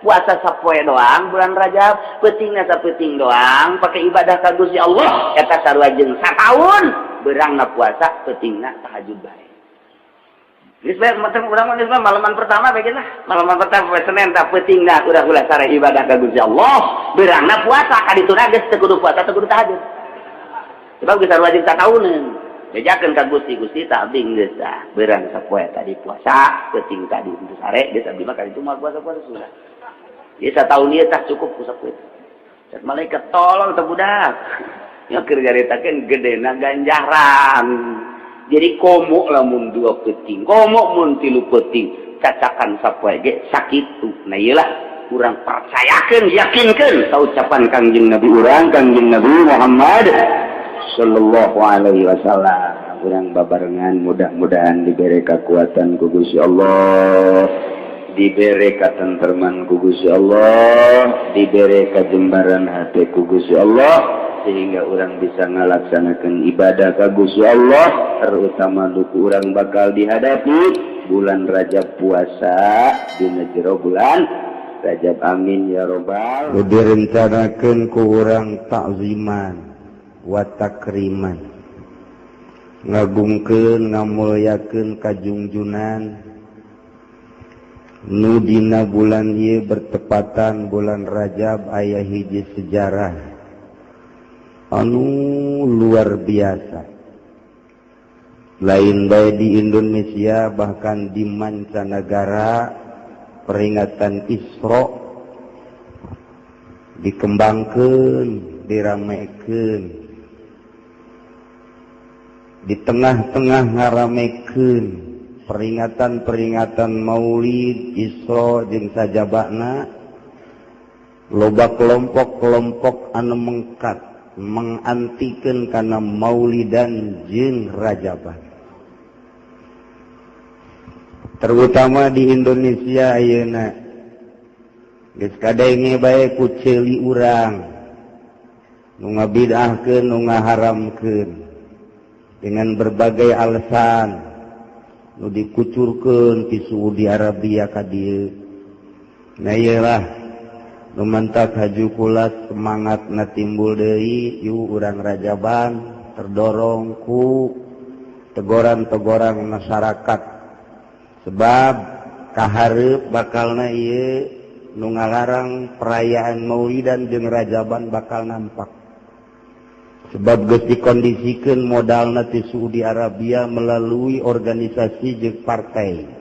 puasa sapoe doang bulan Rajab peutingna sapeuting doang pake ibadah ka Gusti Allah eta sarua jeung sataun beurangna puasa peutingna tahajud bae. Geus bae urang mah geus malaman pertama bae lah. Malaman pertama poe Senin tah peutingna urang ulah sare ibadah ka Gusti Allah. Beurangna puasa ka dituna geus teu kudu puasa, teu kudu tahajud. Sebab geus wajib satauneun. Bejakeun ka Gusti, Gusti tah abdi geus tah beurang sapoe tadi puasa, peuting tadi teu sare, geus abdi mah ka ditu moal puasa-puasa sudah. Ieu sataun ieu tah cukup ku sapoe. Cek malaikat tolong teh budak. Ya keur nyaritakeun gedena ganjaran. Jadi komo lamun dua peting, komo mun tilu peting, cacakan sapoe ge sakitu. Nah iyalah urang percayakeun, yakinkeun ka ucapan Kangjeng Nabi urang, Kangjeng Nabi Muhammad sallallahu alaihi wasallam. Urang babarengan mudah-mudahan diberi kekuatan ku Gusti Allah, diberi katentreman ku Gusti Allah, diberi kajembaran hati ku Gusti Allah, sehingga orang bisa ngalaksanakan ibadah ka Gusti Allah, terutama duku orang bakal dihadapi bulan Rajab, puasa dina jero bulan Rajab. Amin ya robbal. Direncanakeun ku urang takziman wa takriman, ngagungkeun ngamulyakeun kajungjunan nu dina bulan ieu bertepatan bulan Rajab aya hiji sejarah anu luar biasa, lain bae di Indonesia, bahkan di mancanegara peringatan Isra dikembangkan, diramekeun. Di tengah-tengah ngaramekeun peringatan-peringatan Maulid, Isra jeung sajabana, loba kelompok-kelompok anu mengkat mengantikeun kana Maulidan jeung Rajaban, terutama di Indonesia ayeuna geus kadenge bae ku ceuli urang nu ngabid'ahkeun, nu ngaharamkeun dengan berbagai alasan, nu dikucurkeun ti Saudi Arabia ka dieu. Nah, ieu lah nu mantak haju kula semangat na timbul deui, yuk urang Rajaban, terdorong ku tegoran-tegoran masyarakat, sebab kaharep bakalna ieu nu ngalarang perayaan Maulidan jeung Rajaban bakal nampak, sebab geus dikondisikeun modalna ti Saudi Arabia melalui organisasi jeung partai.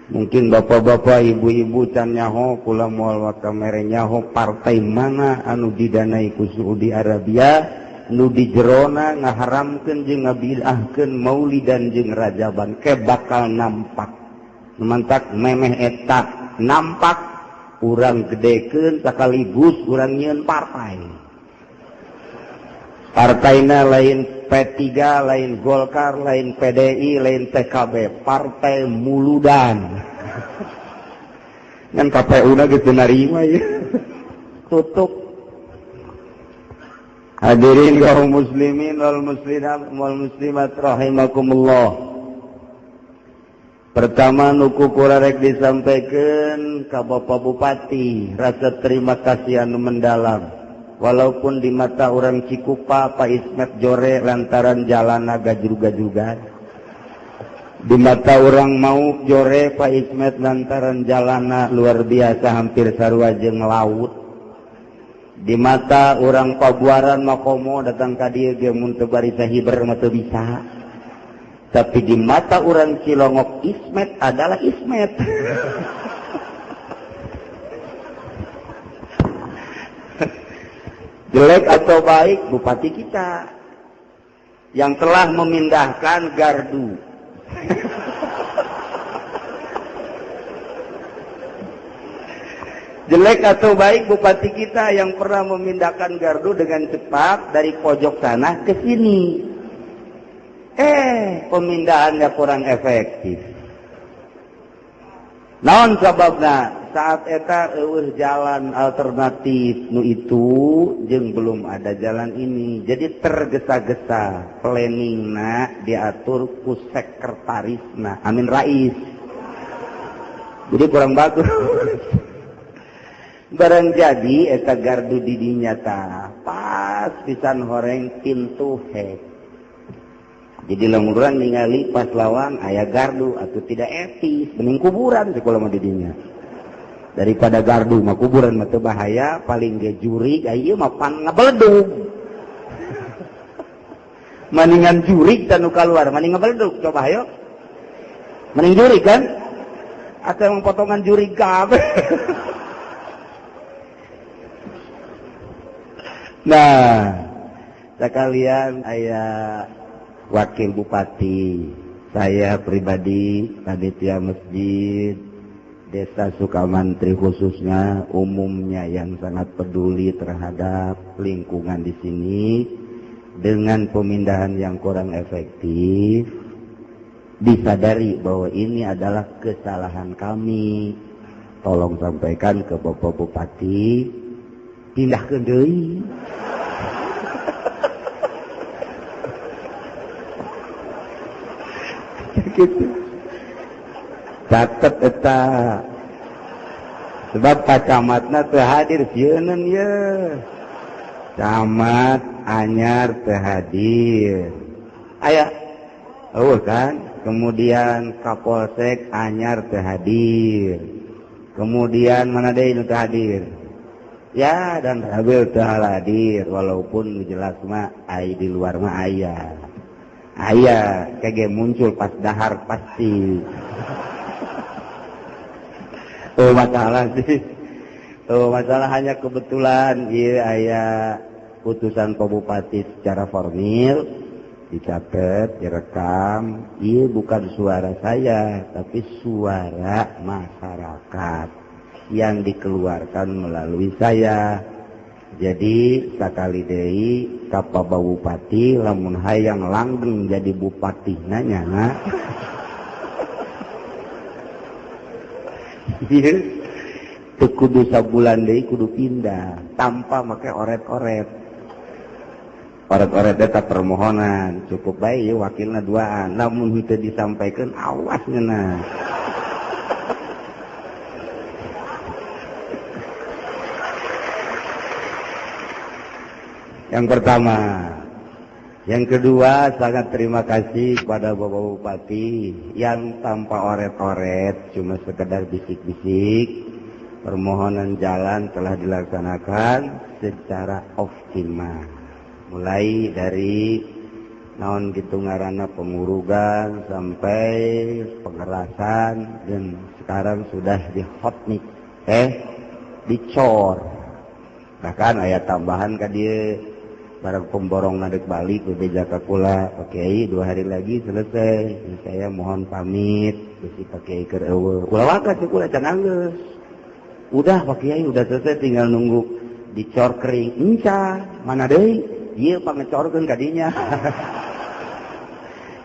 Mungkin bapak-bapak, ibu-ibu can nyaho, kula moal waka mere nyaho partai mana anu didanai ku Saudi Arabia, nu di jerona ngaharamkeun jeung ngabid'ahkeun Maulidan jeung Rajaban, ke bakal nampak. Mantak memeh eta nampak, urang gedekeun sekaligus urang nyieun partai. Partainya lain P3, lain Golkar, lain PDI, lain PKB, Partai Muludan. Kan KPU na gitu narima ya. Tutup. Hadirin kaum muslimin wal muslimat wal muslimat rahimakumullah. Pertama nu ku kula rek disampaikan ka Bapak Bupati rasa terima kasih anu mendalam. Walaupun di mata orang Cikupa Pak Ismet jore lantaran jalan gajrug-gajrugan. Di mata orang mau jore Pak Ismet lantaran jalana luar biasa, hampir sarua jeung laut. Di mata orang Pabuaran makomo datang ka dieu ge mun teu barisa hiber mah teu bisa. Tapi di mata orang Cilongok, Ismet adalah Ismet. Jelek atau baik bupati kita yang telah memindahkan gardu. Jelek atau baik bupati kita yang pernah memindahkan gardu dengan cepat dari pojok sana ke sini. Pemindahannya kurang efektif. Naon sababna? Saat eta eueuh jalan alternatif nu itu jeung belum ada jalan ini. Jadi tergesa-gesa planningna diatur ku sekretarisna Amin Rais. Jadi kurang bagus. Barang jadi eta gardu di dinya tah pas pisan horeng pintu hek. Jadi lamun urang ningali pas lawang aya gardu atau tidak etis, mending kuburan sekolah mah di dinya. Daripada gardu mah kuburan mah teu bahaya, paling ge jurig ieu mah pan ngabeledug. Maningan jurig tanu keluar, maning ngabeledug coba ayo. Mending jurig kan? Atau emang potongan jurig kabeh. Nah, sekalian aya wakil bupati, saya pribadi panitia masjid Desa Sukamantri khususnya umumnya yang sangat peduli terhadap lingkungan di sini dengan pemindahan yang kurang efektif, disadari bahwa ini adalah kesalahan kami. Tolong sampaikan ke Bapak Bupati, pindahkeun deui. Gitu. Catet eta. Sebab Pak Camatna teu hadir sieuneun ye. Camat anyar teu hadir. Aya eueuh kan? Kemudian Kapolsek anyar teu hadir. Kemudian mana deui nu teu hadir? Ya dan Rabil teu hadir walaupun jelas mah ai di luar mah aya. Aya kege muncul pas dahar pasti. Oh masalah sih. Oh masalah hanya kebetulan ieu aya putusan Pak Bupati secara formil dicatat, direkam. Ieu bukan suara saya, tapi suara masyarakat yang dikeluarkan melalui saya. Jadi sakali deui ka Pak Bupati lamun hayang langgeng jadi bupatihna nyana. Teu kudu sabulan deui kudu pindah tanpa make oret-oret. Oret-oret eta permohonan cukup bae ieu wakilna duaan, lamun henteu disampaikeun awas ngeunah. Yang pertama. Yang kedua, sangat terima kasih kepada Bapak Bupati yang tanpa oret-oret, cuma sekedar bisik-bisik, permohonan jalan telah dilaksanakan secara optimal. Mulai dari naon gitu ngaranna pengurugan sampai pengerasan, dan sekarang sudah di hotmix, dicor. Bahkan aya tambahan ka dieu. Barang pemborong ngadek balik bebeja ka kula, Pak Kiai 2 hari lagi selesai. Saya mohon pamit, besi Pak Kiai keur eueuh. Ulah waka cek kula can anggeus. Udah Pak Kiai udah selesai tinggal nunggu dicor kering. Enca, mana deui? Ieu pangecorkeun ka dinya.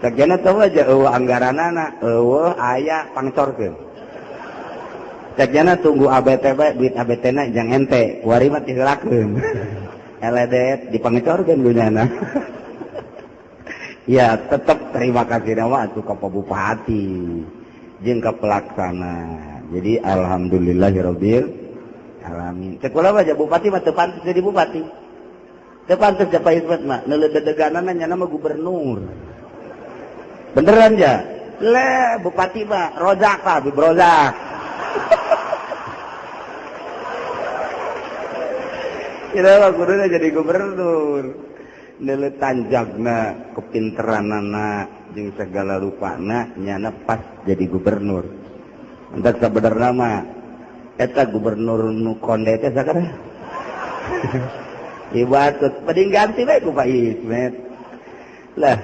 Sakiana teu aja eueuh anggaranana, eueuh aya pangecorkeun. Sakiana tunggu ABT bae, duit ABT na jang ente, kuari mah tiheulakeun. Eledet dipangecorkeun dunyana. Ya tetep terima kasih nama atuh ka Pak Bupati jeung ka pelaksana. Jadi alhamdulillahirabbil alamin. Cek kula mah bupati mah teu pantes jadi bupati. Teu pantes ja Pak Ismet mah, neuleuh dedeganana nya mah gubernur. Beneran ja? Le bupati mah rozak lah, brozak. Kira mah kuduna jadi gubernur. Neuleuh tanjagna, kepinteranana jeung segala rupana nyana pas jadi gubernur. Entak sabenerna mah eta gubernur nu konde teh sakara. Ieu batut mending ganti bae ku Pak Ismet. Lah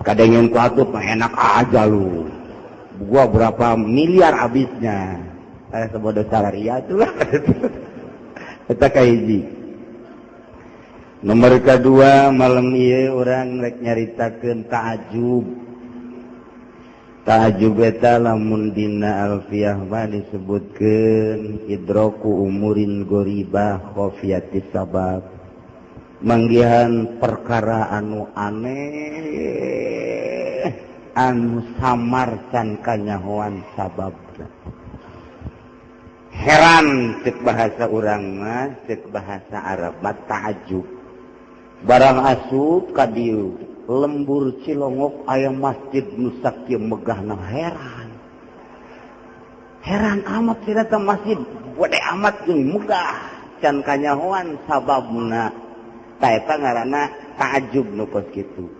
kadengen ku atuh mah enak aja lu. Gua berapa miliar habisnya. Sebodoh salaria tuh lah. Eta kahiji. Nomor kedua malam ieu urang rek nyaritakeun ta'ajub. Ta'ajub eta lamun dina alfiah mah disebutkeun idraku umurin goribah khafiyatis sabab. Manggihan perkara anu aneh anu samar can kanyahoan sababna. Heran cek bahasa urang mah, cek bahasa Arab mah ta'ajub. Barang asup ka dieu, Lembur Cilongok aya masjid nu sakieu megahna, heran. Heran amat sih eta masjid gede amat jeung megah, can kanyahoan sababna. Ta eta ngaranna ta'ajub nu kos kitu.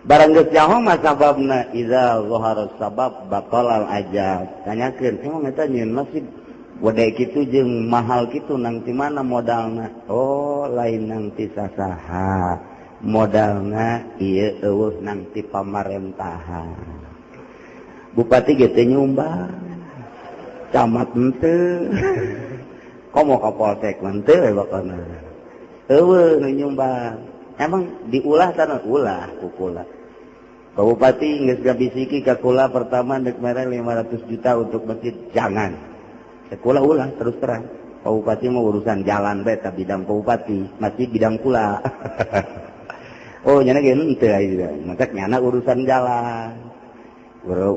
Barang geus nyaho mah sababna, idza zahara sabab batalal ajab. Tanyakeun, emang eta nyieun masjid gede kitu jeung mahal kitu nang ti mana modalna? Oh, lain nang ti sasaha. Modalna ieu eueuh nang ti pamarentahan. Bupati ge teu nyumbang, camat henteu, komo ka polsek henteu we bakona. Eueuh nu nyumbang. Emang diulah tanah ulah ku kula. Pak Bupati geus gabisiki ka kula pertama deuk mere 500 juta untuk masjid, jangan. Kula ulah terus terang. Pak Bupati mau urusan jalan bae ta bidang Pak Bupati, masjid bidang kula. Oh, nyana ge henteu aya. Matak nyana urusan jalan.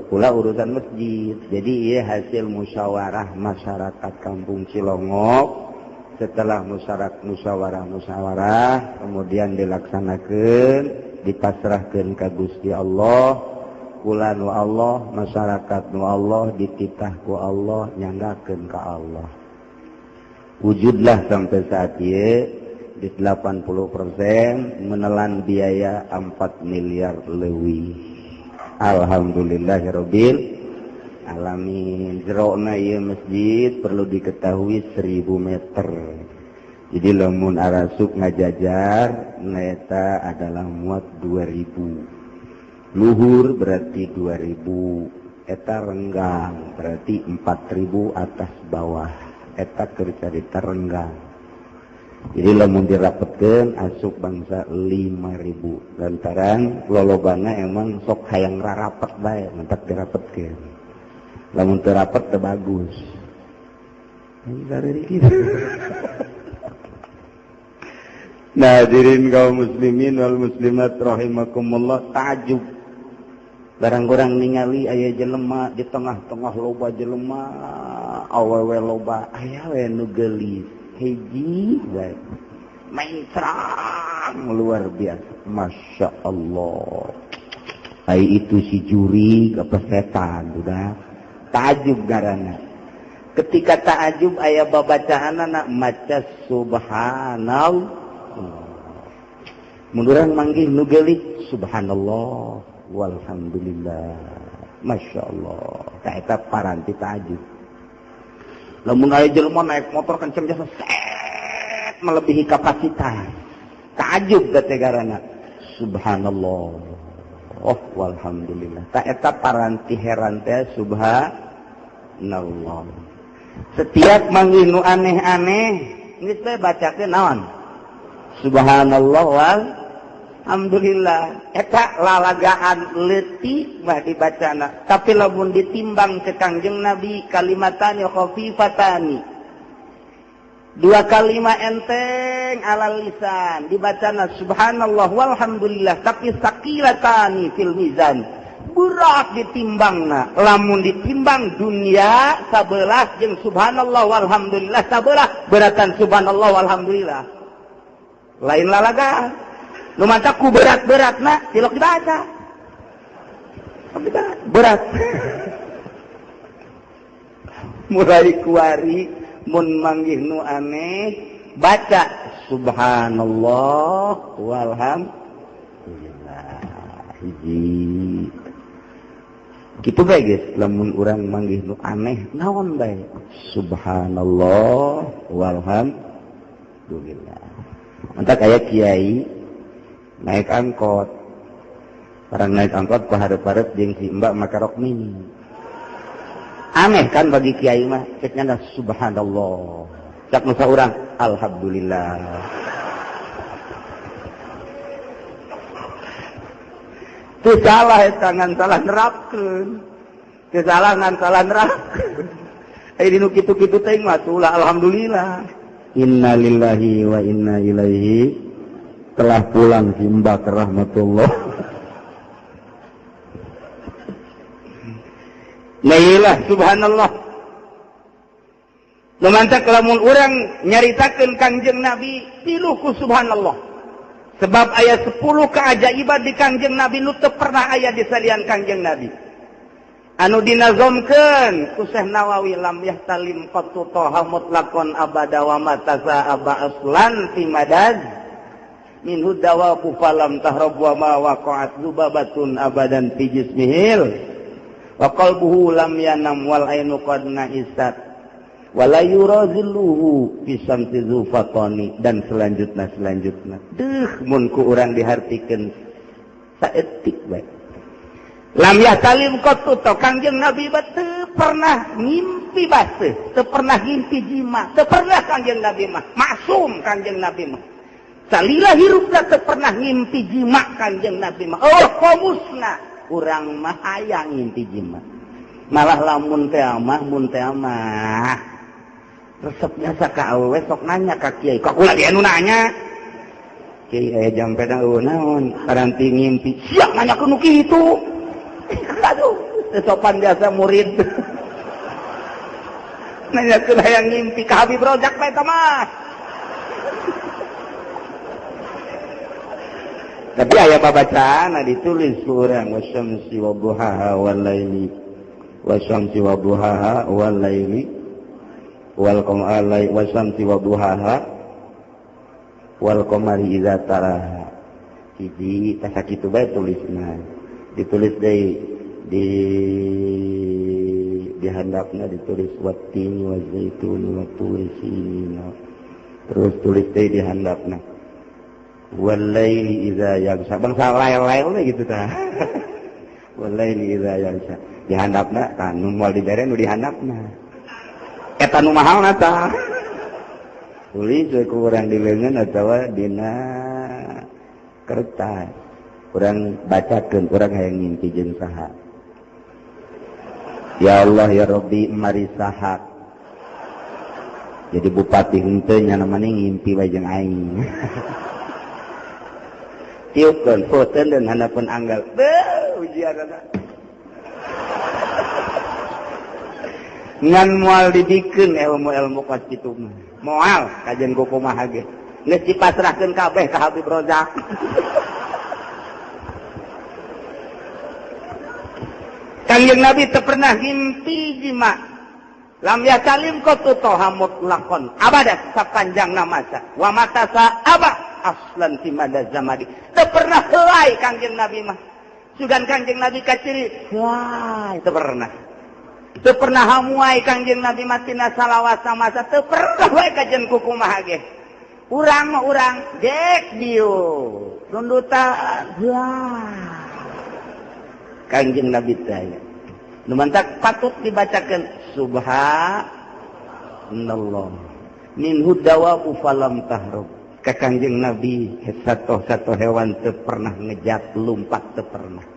Kula urusan masjid. Jadi ieu hasil musyawarah masyarakat Kampung Cilongok. Setelah musyawarah kemudian dilaksanakeun, dipasrahkeun ka Gusti Allah. Kula nu Allah, masyarakat nu Allah, dititah ku Allah, nyanggakeun ka Allah. Wujudlah sampai saat ieu di 80% menelan biaya 4 miliar leuwih. Alhamdulillahirabbil alamin. Jerona ieu masjid perlu diketahui 1000 meter. Jadi lamun arasuk ngajajar neta adalah muat 2000. Luhur berarti 2000, eta renggang berarti 4000 atas bawah. Eta keur carita renggang. Jadi lamun dirapetkeun asup bangsa 5000 lantaran lolobana emang sok hayang rarapet bae mentak dirapetkeun. Lamun teu rapet teu bagus. Nah, hadirin kaum muslimin wal muslimat rahimakumullah, ta'ajub. Barang kurang ningali aya jelema di tengah-tengah loba jelema, awewe loba, aya we nu geulis. Hiji bae mencrang luar biasa, masya Allah. Ai itu si juri apa setan udah ta'ajub garana. Ketika ta'ajub aya babacaanana maca subhanallah. Munduran manggih nu geulis subhanallah walhamdulillah, masya Allah. Ta eta paranti ta'ajub. Lamun aya jelema naik motor kenceng jasa set melebihi kapasitas. Ta'ajub teh garana. Subhanallah. Oh walhamdulillah. Ta eta paranti heran teh subhanallah. Setiap manggih nu aneh-aneh geus teh bacakeun naon? Subhanallah walhamdulillah. Eta lalagaan leutik mah dibacana, tapi lamun ditimbang ke Kangjeng Nabi kalimatani khafifatani, dua kalimat enteng alal lisan dibacana subhanallah walhamdulillah, tapi sakilatani fil mizan, berat ditimbangna. Lamun ditimbang dunia sabelah jeung subhanallah walhamdulillah sabelah, beratan subhanallah walhamdulillah. Lain lalagaan nu mantap ku berat-beratna tilok dibaca. Berat. Mulai kuari mun manggih nu aneh baca subhanallah walhamdulillah. Hiji. Kitu bae geus lamun urang manggih nu aneh naon bae subhanallah walhamdulillah. Mantap aya kiai naik angkot, barang naik angkot ku hareup-hareup jeung si mbak make rok mini. Aneh kan bagi kiai mah, cek nyanda subhanallah, cek nu saurang alhamdulillah. Teu salah eta ngan salah nerapkeun, teu salah ngan salah nerapkeun. Ai dinu kitu-kitu teh mah tulah alhamdulillah. Innalillahi wa inna ilaihi. Telah pulang si mbak rahmatullah. Nah, subhanallah. Lumantak lamun urang nyaritakeun Kangjeng Nabi piluh ku subhanallah. Sebab aya 10 keajaiban di Kangjeng Nabi nu teu pernah aya di salian Kangjeng Nabi. Anu dinazomkeun ku Syekh Nawawi lam yahtalim qattu toha mutlaqan abada wa matasa aba aslan fi madad minhu dawabu falam tahrab wa ma waqa'at zubabatun abadan fi jismihil wa qalbuhu lam yanam wal ainu qad na'isat wala yurazilluhu fi samti zufatani dan selanjutna selanjutna. Deuh mun ku urang dihartikeun saeutik bae. Lam yahtalim qattu to Kangjeng Nabi teu pernah ngimpi baseuh, teu pernah ngimpi jima, teu pernah Kangjeng Nabi mah maksum Kangjeng Nabi mah. Salila hirupna teu pernah ngimpi jima Kangjeng Nabi mah. Oh komusna urang mah hayang ngimpi jima. Malah lamun teh mah mun teh mah resep biasa ka awewe sok nanya ka kiai. Ka kula ge anu nanya. Kiai aya jampena eueuh naon paranti ngimpi. Siap nanya ku nu kitu. Aduh, sopan biasa murid. Nanya ke hayang ngimpi ka Habib Rozak bae eta mah. Tapi aya babacaan ditulis ku urang wasyamsi wa duhaha wal laili wasyamsi wa duhaha wal laili wal qamari wasyamsi wa duhaha wal qamari idza taraha. Hiji tah sakitu bae tulisna. Ditulis deui di handapna ditulis wattini wa zaituni wa turi sinina. Terus tulis deui di handapna wal laili idza yaghsha. Bangsa lail-lail we gitu tah. Wal laili idza yaghsha. Di handapna tah nu moal dibere nu di handapna. Eta nu mahalna tah. Tulis we ku urang di leungeun atawa dina kertas. Urang bacakeun urang hayang ngimpi jeung saha. Ya Allah ya Rabbi mari saha. Jadi bupati henteu nya namanya ngimpi wae jeung aing. Tiupkeun foteun dan handapeun anggal. Beuh ujianna. Ngan moal dibikeun ilmu-ilmu kos kitu mah. Moal kajian ku kumaha ge. Geus dipasrahkeun kabeh ka Habib Rozak. Kangjeng Nabi teu pernah ngimpi jima. Lam yahtalim qattu toha mutlaqan abada sapanjang masa wa matasa aba aslan fi mada zamadi. Teu pernah helai Kangjeng Nabi mah. Sugan Kangjeng Nabi kaciri helai teu pernah. Teu pernah hamuai Kangjeng Nabi mah tina salawasa masa teu pernah wae kajen kukumaha ge. Urang mah urang dek dieu nundutan helai. Kangjeng Nabi teh nu mantak patut dibacakeun subhanallah minhu dawabu falam tahrub. Ka Kangjeng Nabi satu-satu hewan teu pernah ngejat lumpat teu pernah.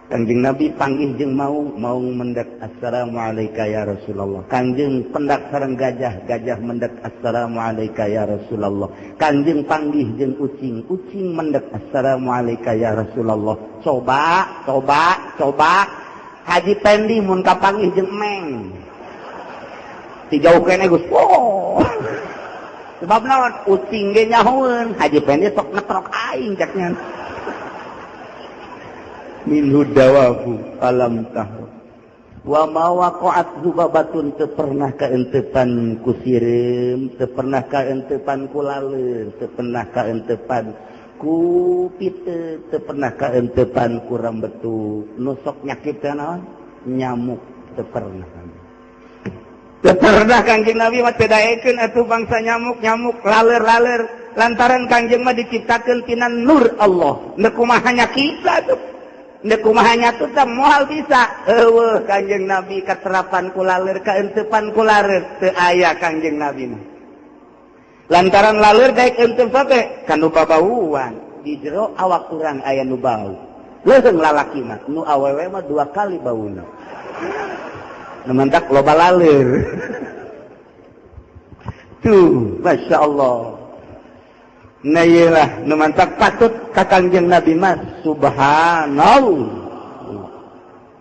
Kangjeng Nabi panggih jeung maung, maung mendek assalamualaikum ya Rasulullah. Kangjeng pendak sareng gajah, gajah mendek assalamualaikum ya Rasulullah. Kangjeng panggih jeung ucing, ucing mendek assalamualaikum ya Rasulullah. Coba, coba, coba Haji Pendi mun kapanggih jeung meng. Dijauh keneh geus. Oh. Sebab naon ucing ge nyahoeun, Haji Pendi sok ngetrok aing cek nya. Minhu dawabu alam tahu wa ma waqa'at zubabatun teu pernah kaentepan ku sireum, teu pernah kaentepan ku laleun, teu pernah kaentepan ku piteut, teu pernah kaentepan ku rambetu. Nu sok nyakit teh naon? Nyamuk teu pernah. Teu pernah Kangjeng Nabi mah teu daekeun atuh bangsa nyamuk-nyamuk laler-laler lantaran Kangjeng mah diciptakeun tina nur Allah. Neuk kumaha nyakitna atuh? Neuk kumaha nyatut teh moal bisa. Eueuh Kangjeng Nabi katerapan ku laler, kaentepan ku laler teu aya Kangjeng Nabi mah. Lantaran laler daek entep teh kanu babauan. Di jero awak urang aya nu bau. Leuheung lalaki mah, nu awewe mah dua kali bauna. Nu mantak loba laler. Tuh, Masya Allah. Nah iyalah, nu mantak patut ka Kangjeng Nabi mah subhanallah.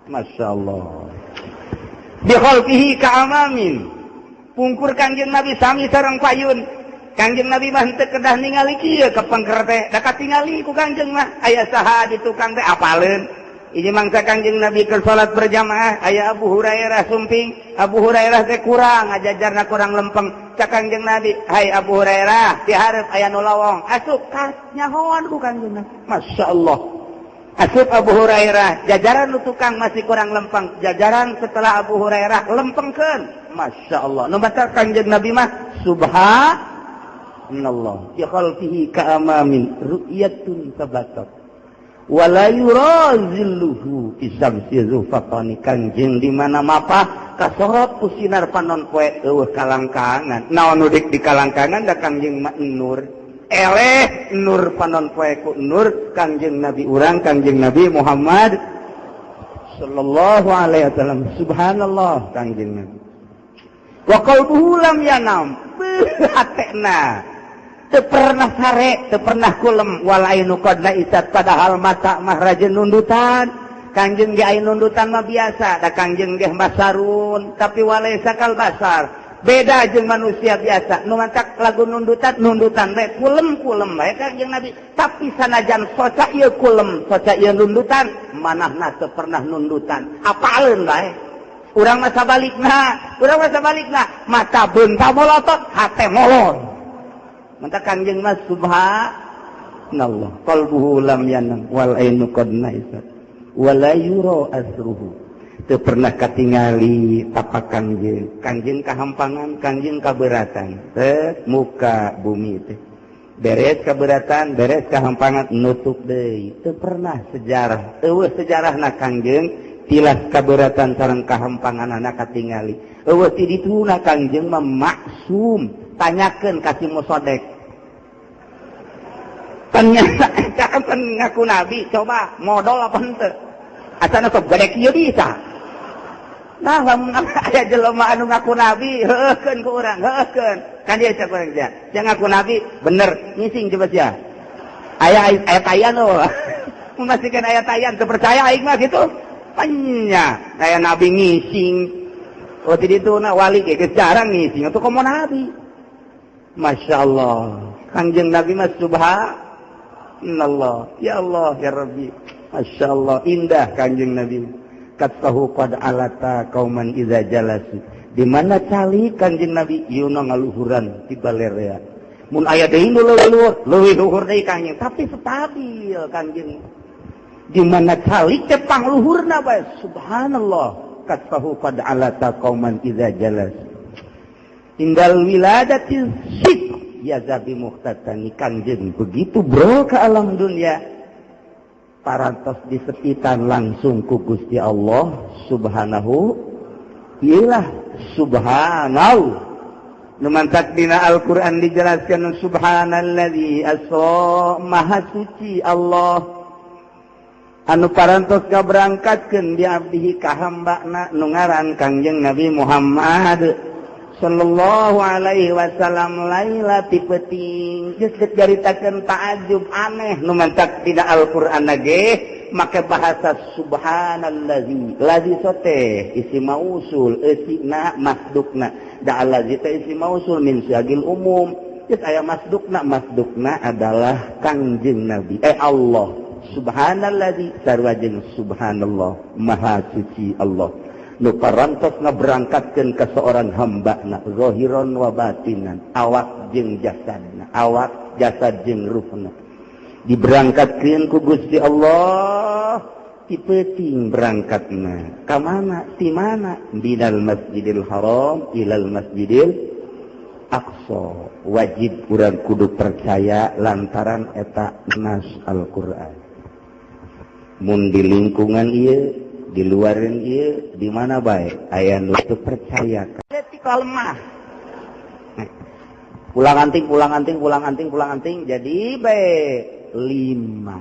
Masya Allah. Bi khalqihi ka amamin. Pungkur Kangjeng Nabi sami sareng payun. Kangjeng Nabi mah henteu kedah ningali kieu ka pengker teh, da katingali ku Kangjeng mah aya saha di tukang teh apaleun. Ini mangsa Kangjeng Nabi keur salat berjamaah aya Abu Hurairah sumping. Abu Hurairah teh kurang ngajajarna, kurang lempeng. Cak Kangjeng Nabi, "Hai Abu Hurairah, dihareup aya nu lowong." Asup nyahoan ku Kangjeng Nabi. Masya Allah. Asup Abu Hurairah, jajaran nu tukang masih kurang lempeng. Jajaran setelah Abu Hurairah lempengkeun. Masya Allah. Nu baca Kangjeng Nabi mah subhanallah. Fi khalfihi ka amamin ru'yatun sabatat. Wala yura zilluhu isamsi zufatani. Kangjeng di mana mapah kasorot ku sinar panon poe, eueuh kalangkangan. Naon nu dik di kalangkangan, da Kangjeng mah nur. Eleh nur panon poe ku nur Kangjeng Nabi urang, Kangjeng Nabi Muhammad sallallahu alaihi wasallam. Subhanallah, Kangjeng Nabi. Wa qalbuhu lam yanam. Hatena teu pernah sare, teu pernah kulem. Wal ainu qad naisat, padahal mata mah rajin nundutan. Kangjeng ge aya nundutan mah biasa, da Kangjeng ge basarun, tapi walaisa kal basar, beda jeung manusia biasa. Nu mantak lagu nundutan nundutan bae, kulem-kulem bae Kangjeng Nabi, tapi sanajan soca ieu kulem, soca ieu nundutan, manahna teu pernah nundutan, apaleun bae. Urang mah sabalikna, urang mah sabalikna, mata beunta molotot, hate molor. Mantak Kangjeng mah subhanallah, qalbuhu lam yanam wal ainu qad naisat wala yura asruhu. Teu pernah katingali tapak Kangjeng. Kangjeng kahampangan, Kangjeng kaberatan teh muka bumi teh beres keberatan, beres kahampangan, nutup deui. Teu pernah sejarah, eueuh sejarahna Kangjeng tilas kaberatan sareng kahampangan anak katingali, eueuh ti dituna. Kangjeng mah maksum. Tanyakeun ka si Musodek. Ternyata kan ngaku nabi, coba modal apa henteu? Asana sok gede kieu bisa. Nah, lamun aya jelema anu ngaku nabi, heueuhkeun ku urang, heueuhkeun. Kan dia cek urang sia. Dia ngaku nabi, bener, ngising coba sia. Aya aya tayan oh. Memastikan aya tayan, teu percaya aing mah gitu. Panya, aya nabi ngising. Oh, tidak itu na wali ge geus jarang ngising, atuh komo nabi. Masya Allah. Kangjeng Nabi mah subhanallah. Ya Allah, ya Rabbi. Masya Allah, indah Kangjeng Nabi. Katahu qad alata kauman idza jalasu. Di mana cali Kangjeng Nabi yuna ngaluhuran di balerea. Mun aya deui nu leuwih leuwih luhur deui Kangjeng, tapi stabil Kangjeng. Di mana cali teh pangluhurna bae, subhanallah. Katahu qad alata kauman idza jalasu. Tinggal wiladati sit ya zabi muhtatani. Kangjeng begitu bro ke alam dunia parantos disepitan langsung ku Gusti Allah subhanahu ilah subhanahu. Nu mantak dina Al-Qur'an dijelaskan subhanalladzi asra, maha suci Allah anu parantos ngaberangkatkeun bi abdihi ka hambana nu ngaran Kangjeng Nabi Muhammad sallallahu alaihi wasallam laila ti peuting. Geus caritakeun ta'ajub aneh. Nu mantak dina Al-Qur'an ge make bahasa subhanallazi. Lazi sote isi mausul, eusina masdukna, da allazi teh isi mausul min syagil umum. Geus aya masdukna, masdukna adalah Kangjeng Nabi, eh, Allah. Subhanallazi sarua jeung subhanallah, maha suci Allah nu parantos ngaberangkatkeun ka seorang hamba na zahiron wa batinan, awak jeung jasadna, awak jasad jeung ruhna diberangkatkeun ku Gusti Allah ti peuting. Berangkatna ka mana, ti mana? Minal Masjidil Haram ilal Masjidil Aqsa. Wajib urang kudu percaya lantaran eta nas Al-Qur'an. Mun di lingkungan ieu, di luaran ieu, di mana bae aya nu teu percaya detik lemah, pulang anting, pulang anting, pulang anting, pulang anting, jadi bae lima.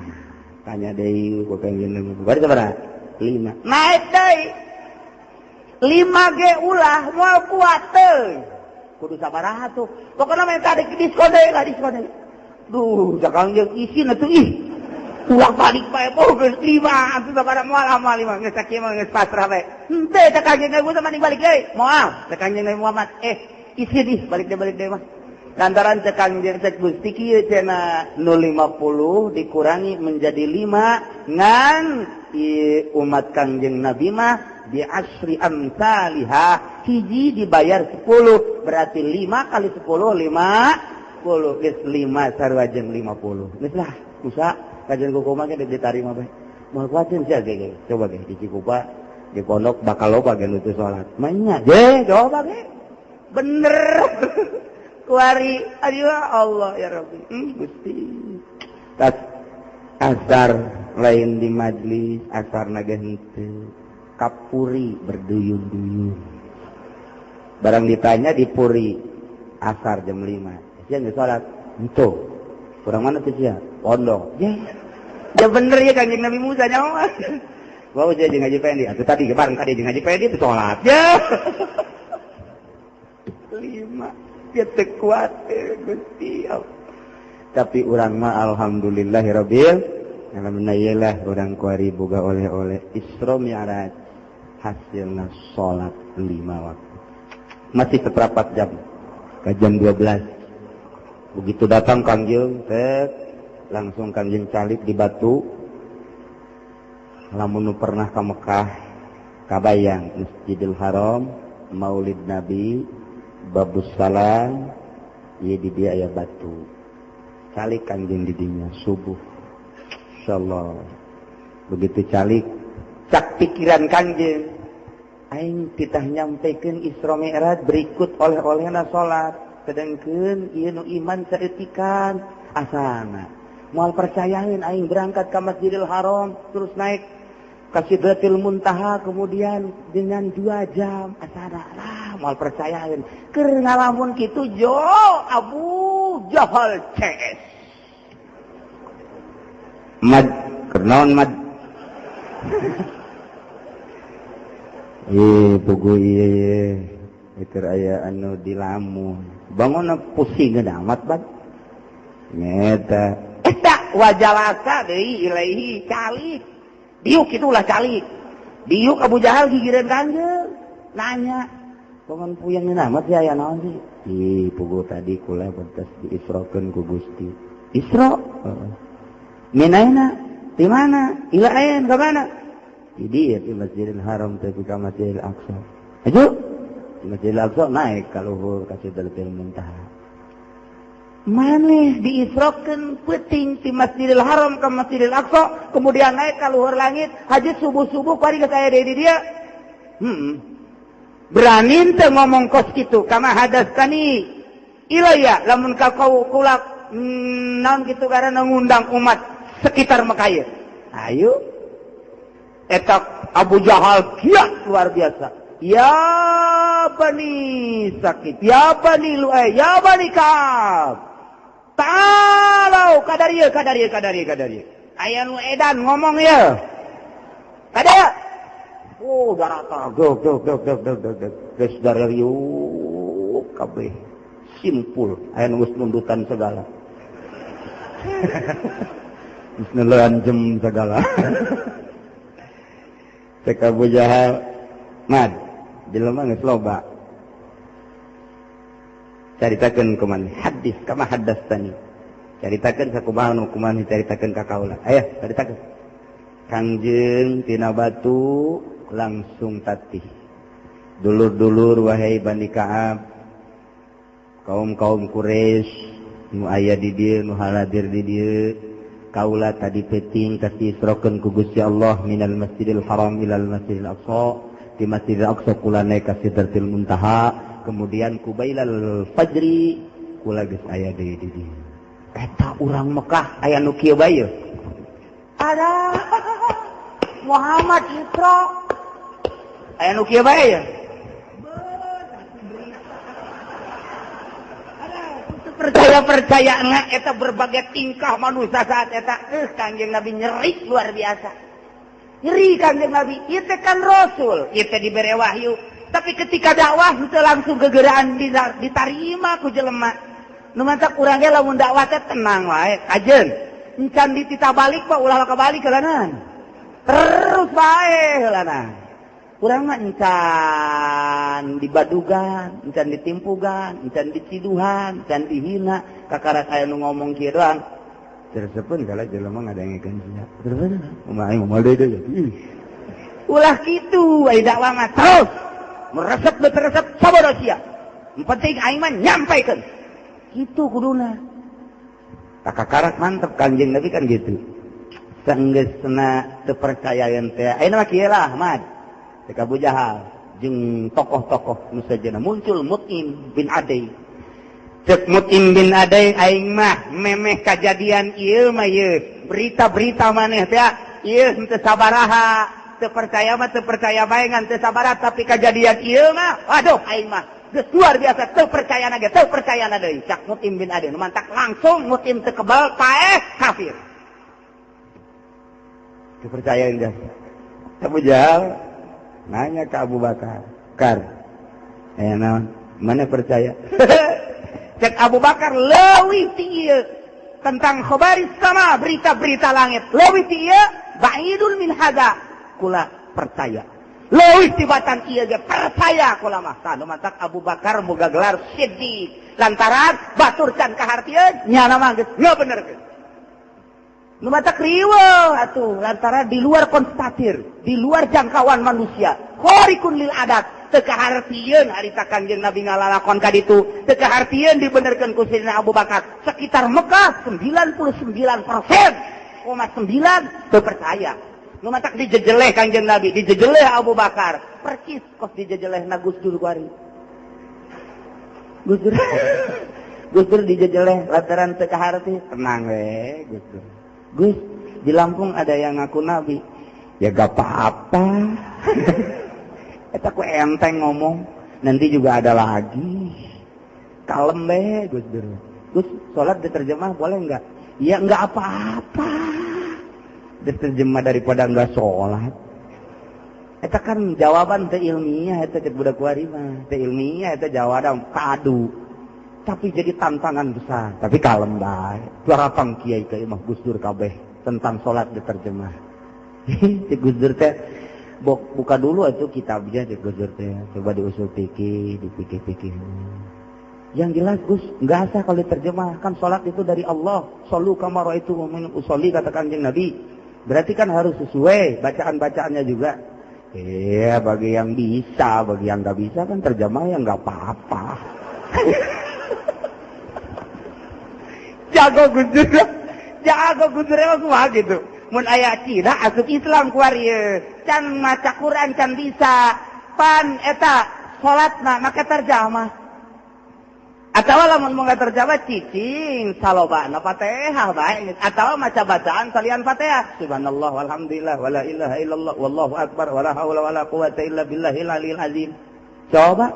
Tanya deui ku Kangjeng, bari sabaraha? Lima. Naik deui lima ge ulah, moal kuat teu. Kudu sabaraha tuh? Pokoknya minta di diskon deui lah, diskon deui. Duh, Kangjeng isin atuh, ih, ulang balik bae. Oh, geus lima atuh sabaraha? Moal moal lima, geus sakieu mah geus pasrah bae. Henteu, cek Kangjeng Nabi mending balik deui. Moal, cek Kangjeng Nabi Muhammad, eh, isin ih, balik deui, balik deui mah. Lantaran cek Kangjeng, cek Gusti kieu cenah, nu 50 dikurangi menjadi 5, ngan i umat Kangjeng Nabi mah bi asyri amsalihah, hiji dibayar 10, berarti 5 kali 10 50, geus 5 sarua jeung 50. Geus lah, Musa kajian kumaha ge ditarima bae. Moal kuatin sia ge, coba ge di Cikupa, di pondok bakal loba ge nu teu salat. Manya ge coba ge. Bener. Kuari aduh Allah ya Rabbi. Gusti. Tas asar lain di majlis, asarna ge henteu. Kapuri berduyun-duyun. Barang ditanya di puri asar jam 5. Sia geus salat? Henteu. Kurang mana tuh sia? Pondok. Ya. Ya bener ya Kanjeng Nabi Musa nyawa. Wah, sia jeung Haji Pendi. Atuh tadi bareng tadi jeung Haji Pendi itu salat. Ya. 5. Ya teu kuat Gusti. Tapi urang mah alhamdulillahirabbil alamin, lah urang kuari boga oleh-oleh Isra Mi'raj, hasilna salat 5 waktu. Masih seperempat jam ke jam 12. Begitu datang Kangjeng, tek, langsung Kangjeng calik di batu. Lamun nu pernah ke Mekah, kabayang Masjidil Haram, Maulid Nabi, Babus Salam, ieu di dieu aya batu. Calik Kangjeng di dinya subuh. Insyaallah. Begitu calik, cak pikiran Kangjeng, aing titah nyampekeun Isra Mi'raj berikut oleh-olehna salat. Sedengkeun ieu nu iman saeutikan asana. Moal percayaeun aing berangkat ke Masjidil Haram terus naik ke Sidratil Muntaha kemudian dengan 2 jam asana lah moal percayaeun. Keur ngalamun kitu jo Abu Jahal CS. Mad keur naon mad? Pugu ieu keur aya anu dilamun. Bangun pusing amat bad. Nyeta eta wajalasa deui ilaihi calik. Diuk itulah calik. Diuk Abu Jahal gigireun Kangjeng. Nanya, bangun puyeng amat ya aya naon sih? Ih, pugu tadi kula bentas diisrokeun ku Gusti. Isra? Heeh. Minaina? Di mana? Ila ain ka mana? Di dieu di Masjidil Haram teh ka Masjidil Aqsa. Aju. Di Masjidil Aqsa naik ka luhur ka Sidratil Muntaha. Maneh diisrokeun peuting di Masjidil Haram ka Masjidil Aqsa, kemudian naik ka luhur langit, haji subuh-subuh kuari geus aya deui di dieu. Berani teu ngomong kos kitu, kama hadastani ilayya lamun ka kau kula naon kitu karena ngundang umat sekitar Mekah ieu. Ayo. Eta Abu Jahal kiat luar biasa. Ya Bani Sakit, ya Bani Lu'ay, ya Bani Ka'ab. Ta'alau kadarieu kadarieu kadarieu kadarieu. Aya nu edan ngomong ieu. Kada. Oh, darata gog gog gog gog gog gog. Geus darariuk kabeh. Simpul aya nu geus nundutan segala. Geus neuleun jem segala. Cek Abu Jahal, mad jelema geus loba. Caritakeun kumaha hadis kama hadastani. Caritakeun sakumaha nu kumaha caritakeun ka kaula. Aya caritakeun. Kangjeng tina batu langsung tatih. Dulur-dulur wahai Bani Ka'ab, kaum-kaum Quraisy nu aya di dieu, nu haladir di dieu, kaula tadi peuting kasih isrokeun ku Gusti Allah minal Masjidil Haram ilal Masjidil Aqsa, di Masjidil Aqsa kula naik ka Sidratil Muntaha, kemudian kubailal fajri kula geus aya deui di dieu. Eta urang Mekah aya nu kieu bae yeuh. Ada Muhammad Isra aya nu kieu bae yeuh. Percaya-percaya enggak eta berbagai tingkah manusia saat eta Kangjeng Nabi nyeri luar biasa. Nyeri Kangjeng Nabi, ieu teh kan rasul, ieu teh dibere wahyu. Tapi ketika dakwah henteu langsung gegeraan ditarima ku jelema. Nu mantak urang ge lamun dakwah teh tenang wae, kajeun. Encan dititah balik pak ulah kabalik heulana. Terus bae heulana. Urang mah encan dibadugan, encan ditimpugan, encan diciduhan, encan dihina, kakarak aya nu ngomong kieu doang. Tersepen kala jelema ngadengekeun sia. Tersepen kumaha aing moal deui deui. Ulah kitu ai dakwah mah terus meresep beresep sabodo sia. Penting aing mah nyampaikeun. Kitu kuduna. Kakarak mantep Kanjeng Nabi kan gitu. Sanggeusna teu percayaan teh. Ayeuna mah kieu lah Ahmad. Cek Abu Jahal jeung tokoh-tokoh nu sejenna muncul Mut'im bin Adi. Cek Mut'im bin Adi aing mah memeh kajadian ieu mah ieu berita-berita maneh teh ieu henteu sabaraha, teu percaya mah teu percaya bae ngan teu sabaraha tapi kajadian ieu mah waduh aing mah geus luar biasa teu percayana ge teu percayana deui. Cak Mut'im bin Adi nu mantak langsung Mut'im teu kebal paeh kafir. Teu percaya geus. Abu Jahal nanya ke Abu Bakar, "Kar, naon? Mana percaya?" Cek Abu Bakar leuwih ti ieu tentang khabaris sama berita-berita langit. Leuwih ti ieu ba'idul min hada kula percaya. Leuwih tibatan ieu ge percaya kula mah. Tah nu matak Abu Bakar boga gelar Siddiq. Lantaran batur can kahartieun nyana mah geus ngabenerkeun. Nu matak riweuh atuh lantaran di luar konstatir, di luar jangkauan manusia. Khariqun lil adat, teu kahartieun harita Kanjeng Nabi ngalalakon ka ditu, teu kahartieun dibenerkeun ku Sayyidina Abu Bakar. Sekitar Mekah 99,9 teu percaya. Nu matak dijejeleh Kanjeng Nabi, dijejeleh Abu Bakar. Percis kos dijejeleh na Gus Dur kuari. Gus Dur. Gus Dur dijejeleh lantaran teu kaharti, tenang we Gus Dur. Gus, di Lampung ada yang ngaku nabi. Ya gak apa-apa. Eta ku enteng ngomong, nanti juga ada lagi. Kalem deh Gus Dur. Gus, sholat diterjemah boleh enggak? Ya enggak apa-apa. Diterjemah daripada enggak sholat. Eta kan jawaban teu ilmiah eta cek budak kuari mah. Teu ilmiah eta jawaban kadu. Tapi jadi tantangan besar. Tapi kalem bae. Tuarapang kiai ka imah Gus Dur kabeh tentang sholat diterjemah. Cek Gus Dur teh buka dulu itu kitabnya cek Gus Dur teh. Coba diusul pikir, dipikir-pikir. Yang jelas Gus, enggak sah kalau diterjemah. Kan sholat itu dari Allah. Shollu kama ra'aitumuni usolli kata Kanjeng Nabi. Berarti kan harus sesuai bacaan-bacaannya juga. Iya, bagi yang bisa, bagi yang nggak bisa kan terjemah ya nggak apa-apa. Jago Gus Dur, jago Gus Dur emang kumaha gitu. Mun aya Cina asup Islam kuari ieu. Can maca Quran can bisa. Pan eta salatna make terjemah. Atawa lamun mun terjemah cicing salobana Fatihah bae atawa maca bacaan salian Fatihah. Subhanallah walhamdulillah wala ilaha illallah wallahu akbar wala haula wala quwata illa billahil aliyil azim. Coba.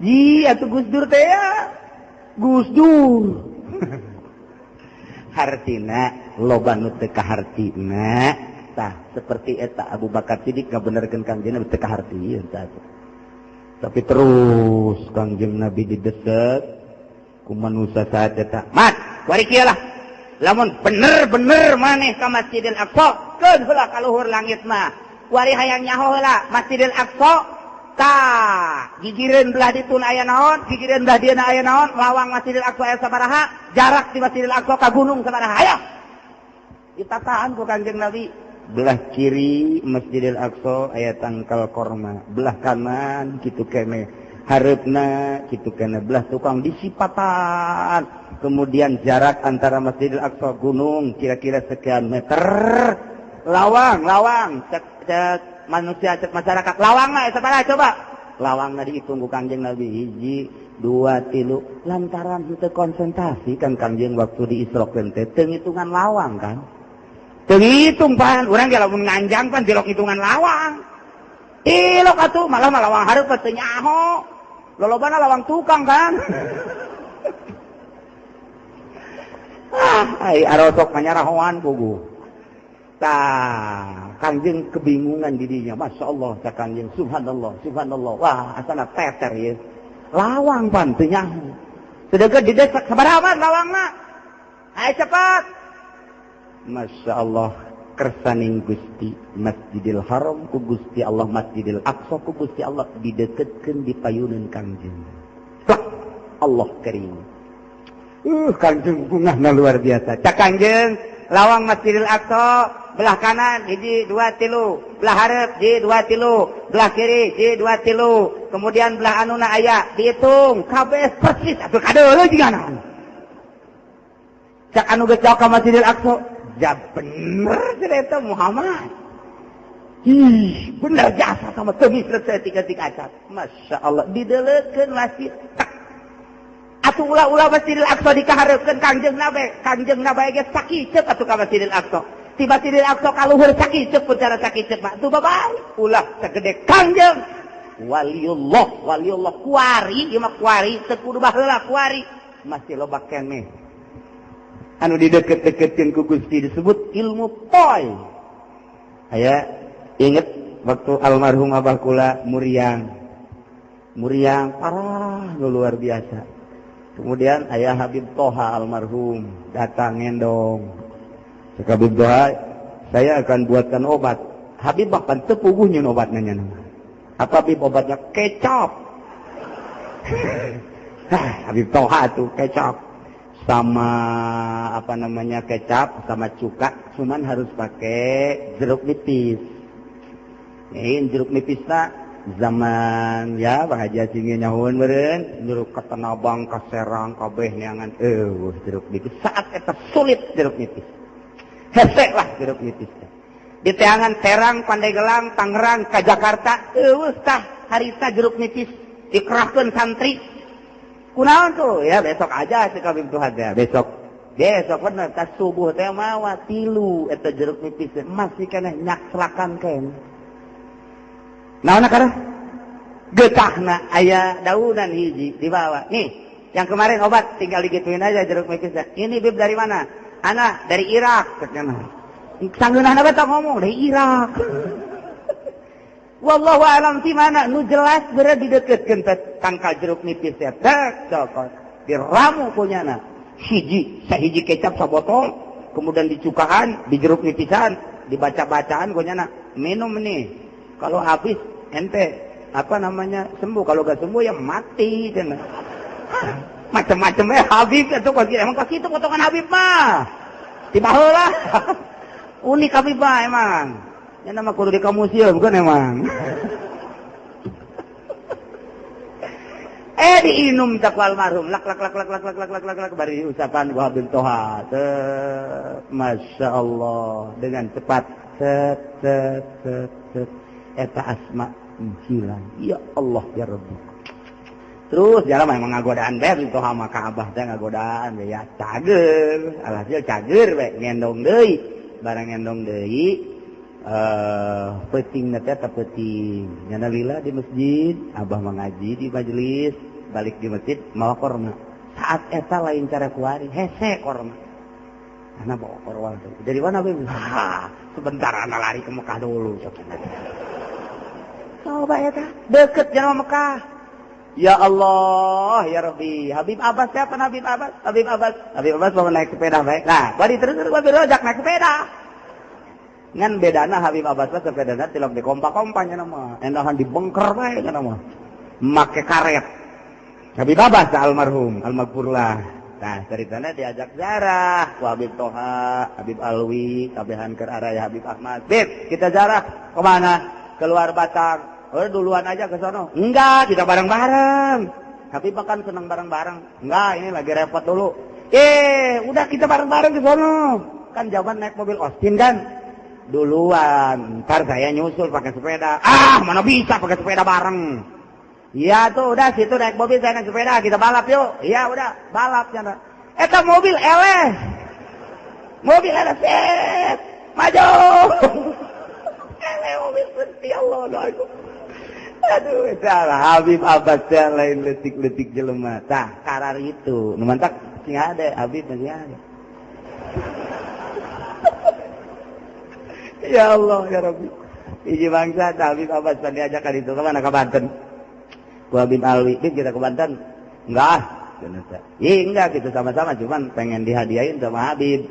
Ji atuh Gus Dur teh ya. Gus Dur. Hartina loba nu teu kahartina tah seperti eta Abu Bakar Siddiq ngabenerkeun Kangjeng Nabi teu kahartieun tah. Tapi terus Kangjeng Nabi didesek ku manusia saat eta, "Mat, kuari kieu lah. Lamun bener-bener maneh ka Masjidil Aqsa, keun heula ka luhur langit mah. Kuari hayang nyaho heula Masjidil Aqsa. Tah, gigireun belah ditu aya naon, gigireun belah dieu aya naon, lawang Masjidil Aqsa aya sabaraha, jarak di Masjidil Aqsa ka gunung sabaraha. Ayo. Ditataan ku Kanjeng Nabi. Belah kiri Masjidil Aqsa aya tangkal korma, belah kanan kitu keneh, hareupna kitu keneh, belah tukang disipatan. Kemudian jarak antara Masjidil Aqsa gunung kira-kira sekian meter. Lawang, lawang, cek, cek manusia, cek masyarakat. Lawang lah, sabaraha coba. Lawang dihitung ku Kangjeng Nabi hiji, dua, tilu. Lantaran teu konsentrasi kan Kangjeng waktu di Isra teh teu ngitungan lawang kan. Teu ngitung pan, urang ge lamun nganjang pan tilok hitungan lawang. Tilok atuh malah mah lawang hareup teu nyaho. Lolobana lawang tukang kan. Ah, ai arosok manyarahoan kugu. Tah, Kangjeng kebingungan dirinya. Masya Allah, cak Kangjeng. Subhanallah, subhanallah. Wah, asana teter ya. Lawang pan teu nyaho. Sedengkeun di desa sabaraha lawangna? Ayo cepat. Masya Allah. Kersaning Gusti Masjidil Haram ku Gusti Allah, Masjidil Aqsa ku Gusti Allah dideketkeun di payuneun Kangjeng. Plak, Allah karim. Kangjeng bungahna luar biasa. Cak Kangjeng, lawang Masjidil Aqsa belah kanan hiji dua tilu, belah hareup hiji dua tilu, belah kiri hiji dua tilu, kemudian belah anuna aya dihitung kabeh persis atuh kadeuleu jigana. Cak anu geus ka Masjidil Aqsa, ja bener cerita Muhammad. Ih, bener jasa sama temis tiga-tiga acat. Masya Allah, didelekeun masjid. Atuh ulah-ulah Masjidil Aqsa dikahareukeun Kangjeng Nabi. Kangjeng Nabi ge sakiceup atuh ka Masjidil Aqsa. Ti Masjidil Aqsa ka luhur sakiceup cara sakiceup mah. Tuh babay, ulah sagede Kangjeng. Waliullah, waliullah kuari, ieu mah kuari, teu kudu baheula kuari. Masih loba keneh. Anu dideket-deketin ku Gusti disebut ilmu poy. Aya inget waktu almarhum abah kula muriang. Muriang parah luar biasa. Kemudian ayah Habib Toha almarhum datang ngendong. Cek Habib Toha, saya akan buatkan obat. Habib bahkan teu puguh nyeun obatna nya. Apa Habib obatnya? Kecap. Habib Toha tuh kecap. Sama apa namanya kecap sama cuka, cuman harus pakai jeruk nipis. Ini jeruk nipis tak zaman ya Bang Haji Acing nyahueun meureun jeruk ka Tanabang ka Serang kabeh neangan jeruk nipis. Saat eta sulit jeruk nipis. Hese lah jeruk nipis. Di teangan Serang, Pandeglang, Tangerang, ka Jakarta eueuh tah harita jeruk nipis dikerahkeun santri. Kunaon tuh? Ya besok aja si Habib Tuhan ya. Besok. Besok bener tas subuh teh mawa tilu eta jeruk nipis masih keneh nyakslakan keneh. Naon karena getahna aya daunan hiji dibawa. Nih, yang kemarin obat tinggal digituin aja jeruk nipisnya. Ini Bib dari mana? Anak dari Irak katanya. Sanggeunahna bae ngomong dari Irak. Wallahu a'lam di mana nu jelas bener dideketkeun teh tangkal jeruk nipis teh tek cokot diramu punyana hiji sahiji kecap sabotol kemudian dicukaan di jeruk nipisan dibaca-bacaan punyana minum nih kalau habis ente apa namanya sembuh, kalau gak sembuh ya mati cenah. Macam-macam Habib itu kok emang kok kitu potongan Habib mah tiba heula unik Habib mah emang. Ya nama kudu di museum kan emang. Diinum tak almarhum lak lak lak lak lak lak lak lak lak lak bari ucapan gua Habib Toha. Masya Allah dengan cepat set set set set eta asma hilang. Ya Allah ya Rabbi. Terus jalan memang ngagodaan bae Habib Toha mah ka Abah teh ngagodaan ya cager. Alhasil cager bae ngendong deui. Barang ngendong deui peuting teh ta peuting nyana lila di masjid abah mengaji di majelis balik di masjid mawa korma saat eta lain cara kuari hese korma ana bawa korma dari mana Bib? Sebentar ana lari ke Mekah dulu coba eta deket jeung Mekah. Ya Allah ya Rabbi. Habib Abbas siapa Habib Abbas? Habib Abbas Habib Abbas bawa naik sepeda baik. Nah bari terus terus rojak naik sepeda. Ngan bedana Habib Abbas mah sepedana tilok di kompa-kompanya nama, endahan dibengker bae nya nama. Make karet. Habib Abbas almarhum, almaghfurlah. Nah, ceritanya diajak ziarah ku Habib Toha, Habib Alwi, kabehan keur araya Habib Ahmad. Bib, kita ziarah kemana? Keluar Batang. Oh, duluan aja ke sono. Enggak, kita bareng-bareng. Habib makan senang bareng-bareng. Enggak, ini lagi repot dulu. Udah kita bareng-bareng ke sono. Kan jawaban naik mobil Austin kan? Duluan, ntar saya nyusul pakai sepeda. Ah, mana bisa pakai sepeda bareng. Iya tuh, udah situ naik mobil saya naik sepeda, kita balap yuk. Iya udah, balap ya. Eta mobil eleh. Mobil eleh set. Maju. Eleh mobil berhenti Allah doaku. Aduh, salah Habib Abbas teh lain letik-letik jelema. Tah, karar itu. Nu mantak sing ade Habib masih ada. Ya Allah ya Rabbi. Hiji bangsa Habib Abbas pan diajakan itu kemana ke Banten. Ku Habib Alwi, Bib kita ke Banten. Enggak, Iya enggak kita sama-sama cuman pengen dihadiahin sama Habib.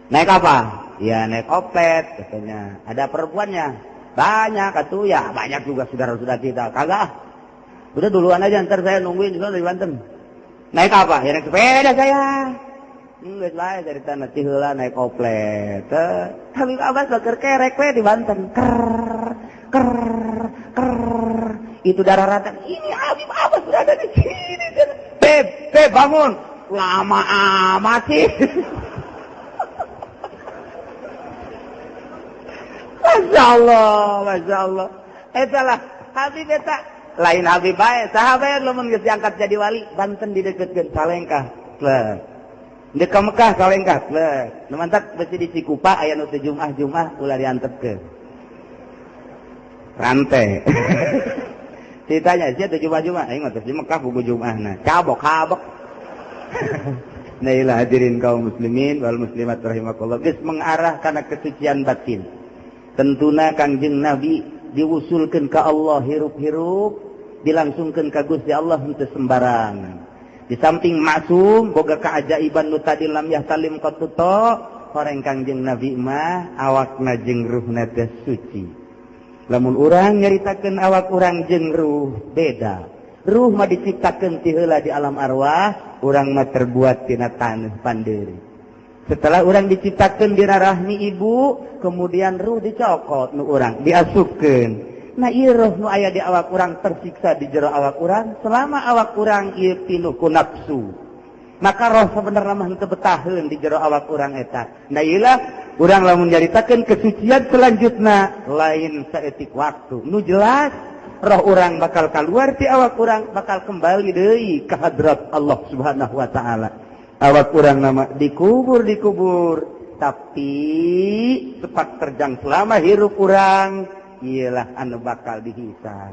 Naik apa? Ya naik oplet katanya. Ada perempuannya? Banyak atuh ya, banyak juga saudara-saudara kita. Kagak. Udah duluan aja, ntar saya nungguin di sana di Banten. Naik apa? Ya naik sepeda saya. Geus bae dari tanah ti heula naik oplet. Habib Abbas bakeur kerek we di Banten. Ker ker ker. Itu darah rata. Ini Habib Abbas berada di sini. Beb, beb bangun. Lama amat sih. Masya Allah, Masya Allah. Eta lah Habib eta lain Habib bae, saha bae lamun geus diangkat jadi wali, Banten dideketkeun salengkah. Plek. Deuk ka Mekah salengkah, plek. Nu mantak besi di Cikupa aya nu teu Jumat-Jumat ulah diantepkeun. Rantai. Ditanya, sia teu Jumat-Jumat, aing mah teh di Mekah buku Jumatna. Cabok kabok. Nah ilah hadirin kaum muslimin wal muslimat rahimakumullah, geus mengarah kana kesucian batin. Tentuna Kangjeng Nabi diusulkeun ka Allah hirup-hirup, dilangsungkeun ka Gusti Allah henteu sembarangan. Di samping maksum boga keajaiban nu tadi lam yahtalim qatuto, horeng Kangjeng Nabi mah awakna jeung ruhna teh suci. Lamun urang nyaritakeun awak urang jeung ruh beda. Ruh mah diciptakeun ti heula di alam arwah, urang mah terbuat tina taneuh pandeuri. Setelah urang diciptakeun di rahmi ibu, kemudian ruh dicokot nu urang diasupkeun. Nah ieu roh nu aya di awak urang tersiksa di jero awak urang selama awak urang ieu pinuh ku nafsu. Maka roh sebenarnya mah henteu betaheun di jero awak urang eta. Nah ieu lah urang lamun nyaritakeun kesucian selanjutna lain saeutik waktu. Nu jelas roh urang bakal keluar ti awak urang bakal kembali deui ka hadrat Allah Subhanahu wa taala. Awak urang nama dikubur tapi sepak terjang selama hirup urang ialah anu bakal dihisab.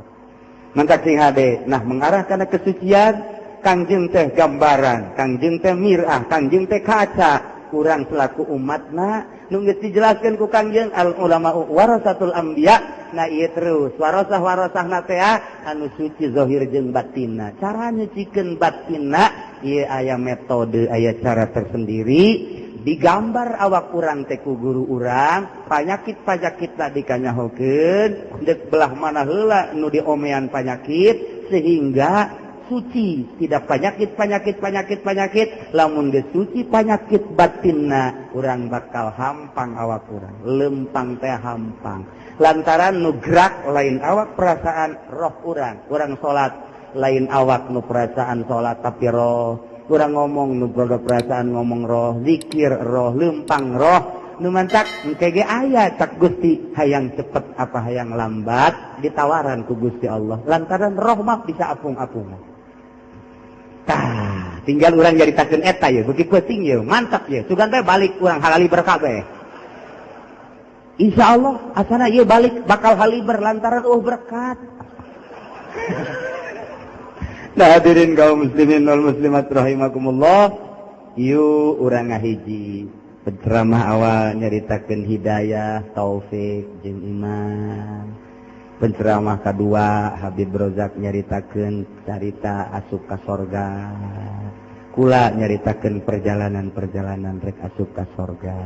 Mangka sing hade nah mengarah kana kesucian Kangjeng teh gambaran, Kangjeng teh mirah, Kangjeng teh kaca. Urang selaku umatna nu geus dijelaskeun ku Kangjeng al ulama warasatul anbiya. Nah ieu terus warasah-warasahna teh anu suci zahir jeung batinna. Cara nyucikeun batinna ieu aya metode, aya cara tersendiri. Digambar awak urang teh ku guru urang, panyakit-panyakitna dikanyahokeun, deuk belah mana heula nu diomean panyakit sehingga suci, tidak penyakit penyakit penyakit penyakit. Lamun geus suci penyakit batinna, urang bakal hampang awak urang, lempang teh hampang. Lantaran nu gerak lain awak perasaan roh urang, urang salat lain awak nu perasaan salat tapi roh. Urang ngomong nu perasaan ngomong roh, zikir roh, lempang roh. Nu mantak engke ge aya cak Gusti hayang cepet apa hayang lambat ditawaran ku Gusti Allah. Lantaran roh mah bisa apung-apungan. Tah, tinggal urang nyaritakeun eta ye, beuki penting ye, mantap ye. Sugan teh balik urang halaliber kabeh. Insyaallah asana ieu balik bakal haliber lantaran berkat. Nah hadirin kaum muslimin wal muslimat rahimakumullah, yuk urang ngahiji penceramah awal nyaritakeun hidayah, taufik jeung iman. Penceramah kedua Habib Rozak nyaritakeun carita asup ka sorga. Kula nyaritakeun perjalanan-perjalanan rek asup ka sorga.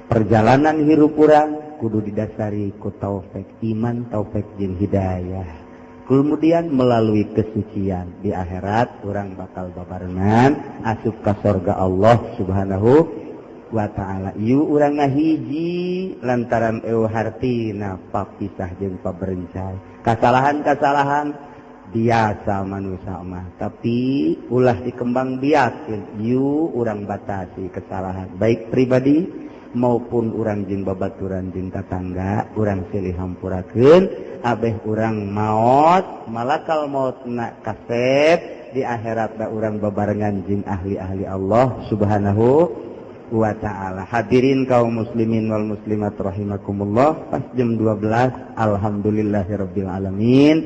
Perjalanan hirup urang kudu didasari ku taufik iman, taufik jeung hidayah. Kemudian melalui kesucian di akhirat urang bakal babarengan asup ka sorga Allah Subhanahu wa ta'ala. Ieu urang ngahiji lantaran eueuh hartina papisah jeung paberencai. Kasalahan-kasalahan biasa manusia mah, tapi ulah dikembang biakeun. Ieu urang batasi kesalahan baik pribadi maupun urang jeung babaturan jeung tatangga, urang silih hampurakeun abeh urang maot malakal maut na kasep di akhirat da urang babarengan jeung ahli-ahli Allah Subhanahu wa ta'ala. Hadirin kaum muslimin wal muslimat rahimakumullah, pas jam 12 alhamdulillahirabbil alamin.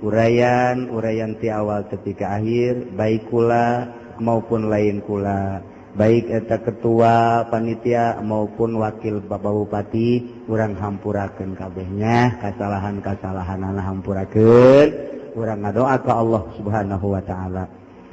Uraian-uraian ti awal tepi ka akhir, baik kula maupun lain kula, baik eta ketua panitia maupun wakil bapak bupati, urang hampurakeun kabehnya, kasalahan-kasalahanana hampurakeun, urang ngadoa ka Allah Subhanahu wa taala.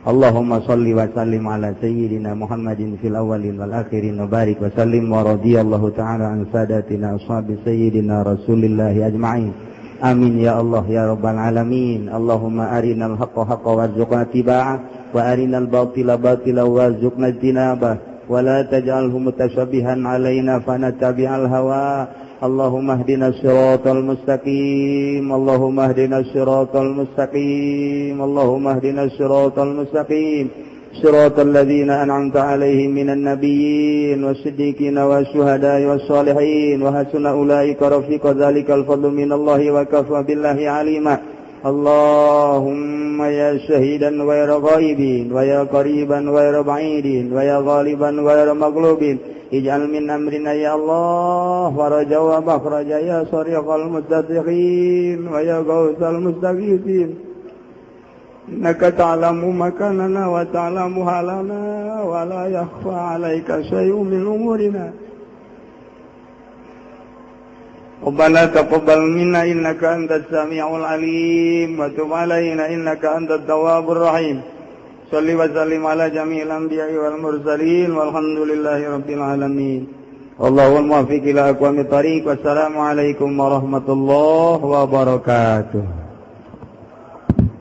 Allahumma salli wa sallim ala sayyidina Muhammadin fil awwalin wal akhirin wa barik wa sallim wa radiyallahu ta'ala an sadatina ashabi sayyidina Rasulillahi ajma'in. Amin ya Allah ya rabbal alamin. Allahumma arinal haqqa haqqa warzuqna ittiba'ah wa arinal batila batila warzuqna ijtinabah wa la taj'alhu mutasyabihan alaina fanattabi'al hawa. Allahumma ihdina siratal mustaqim. Allahumma ihdina siratal mustaqim. Allahumma ihdina siratal mustaqim. Siratal ladzina an'amta 'alaihim minan nabiyyin was-siddiqin wasyuhada'i was-shalihin wa hasuna ulaika rafiqa. Dzalikal fadlu minallahi wa kafa billahi 'alima. Allahumma ya syahidan wa ya ghaibin wa ya qariban wa ya ba'idin wa ya ghaliban wa ya maghlubin ij'al min amrina ya Allah faraja wa makhraja ya sariqal mustadhiqin wa ya ghawsal mustaghithin. Innaka ta'lamu makanana wa ta'lamu halana wa la yakhfa 'alaika syai'un min umurina. Rabbana taqabbal minna innaka antas samiul alim wa tub 'alaina innaka antat tawwabur rahim. Shalli wa sallim ala jami'il anbiya'i wal mursalin walhamdulillahi rabbil alamin. Wallahul muwaffiq ila aqwamit thariq. Wassalamu alaikum warahmatullahi wabarakatuh.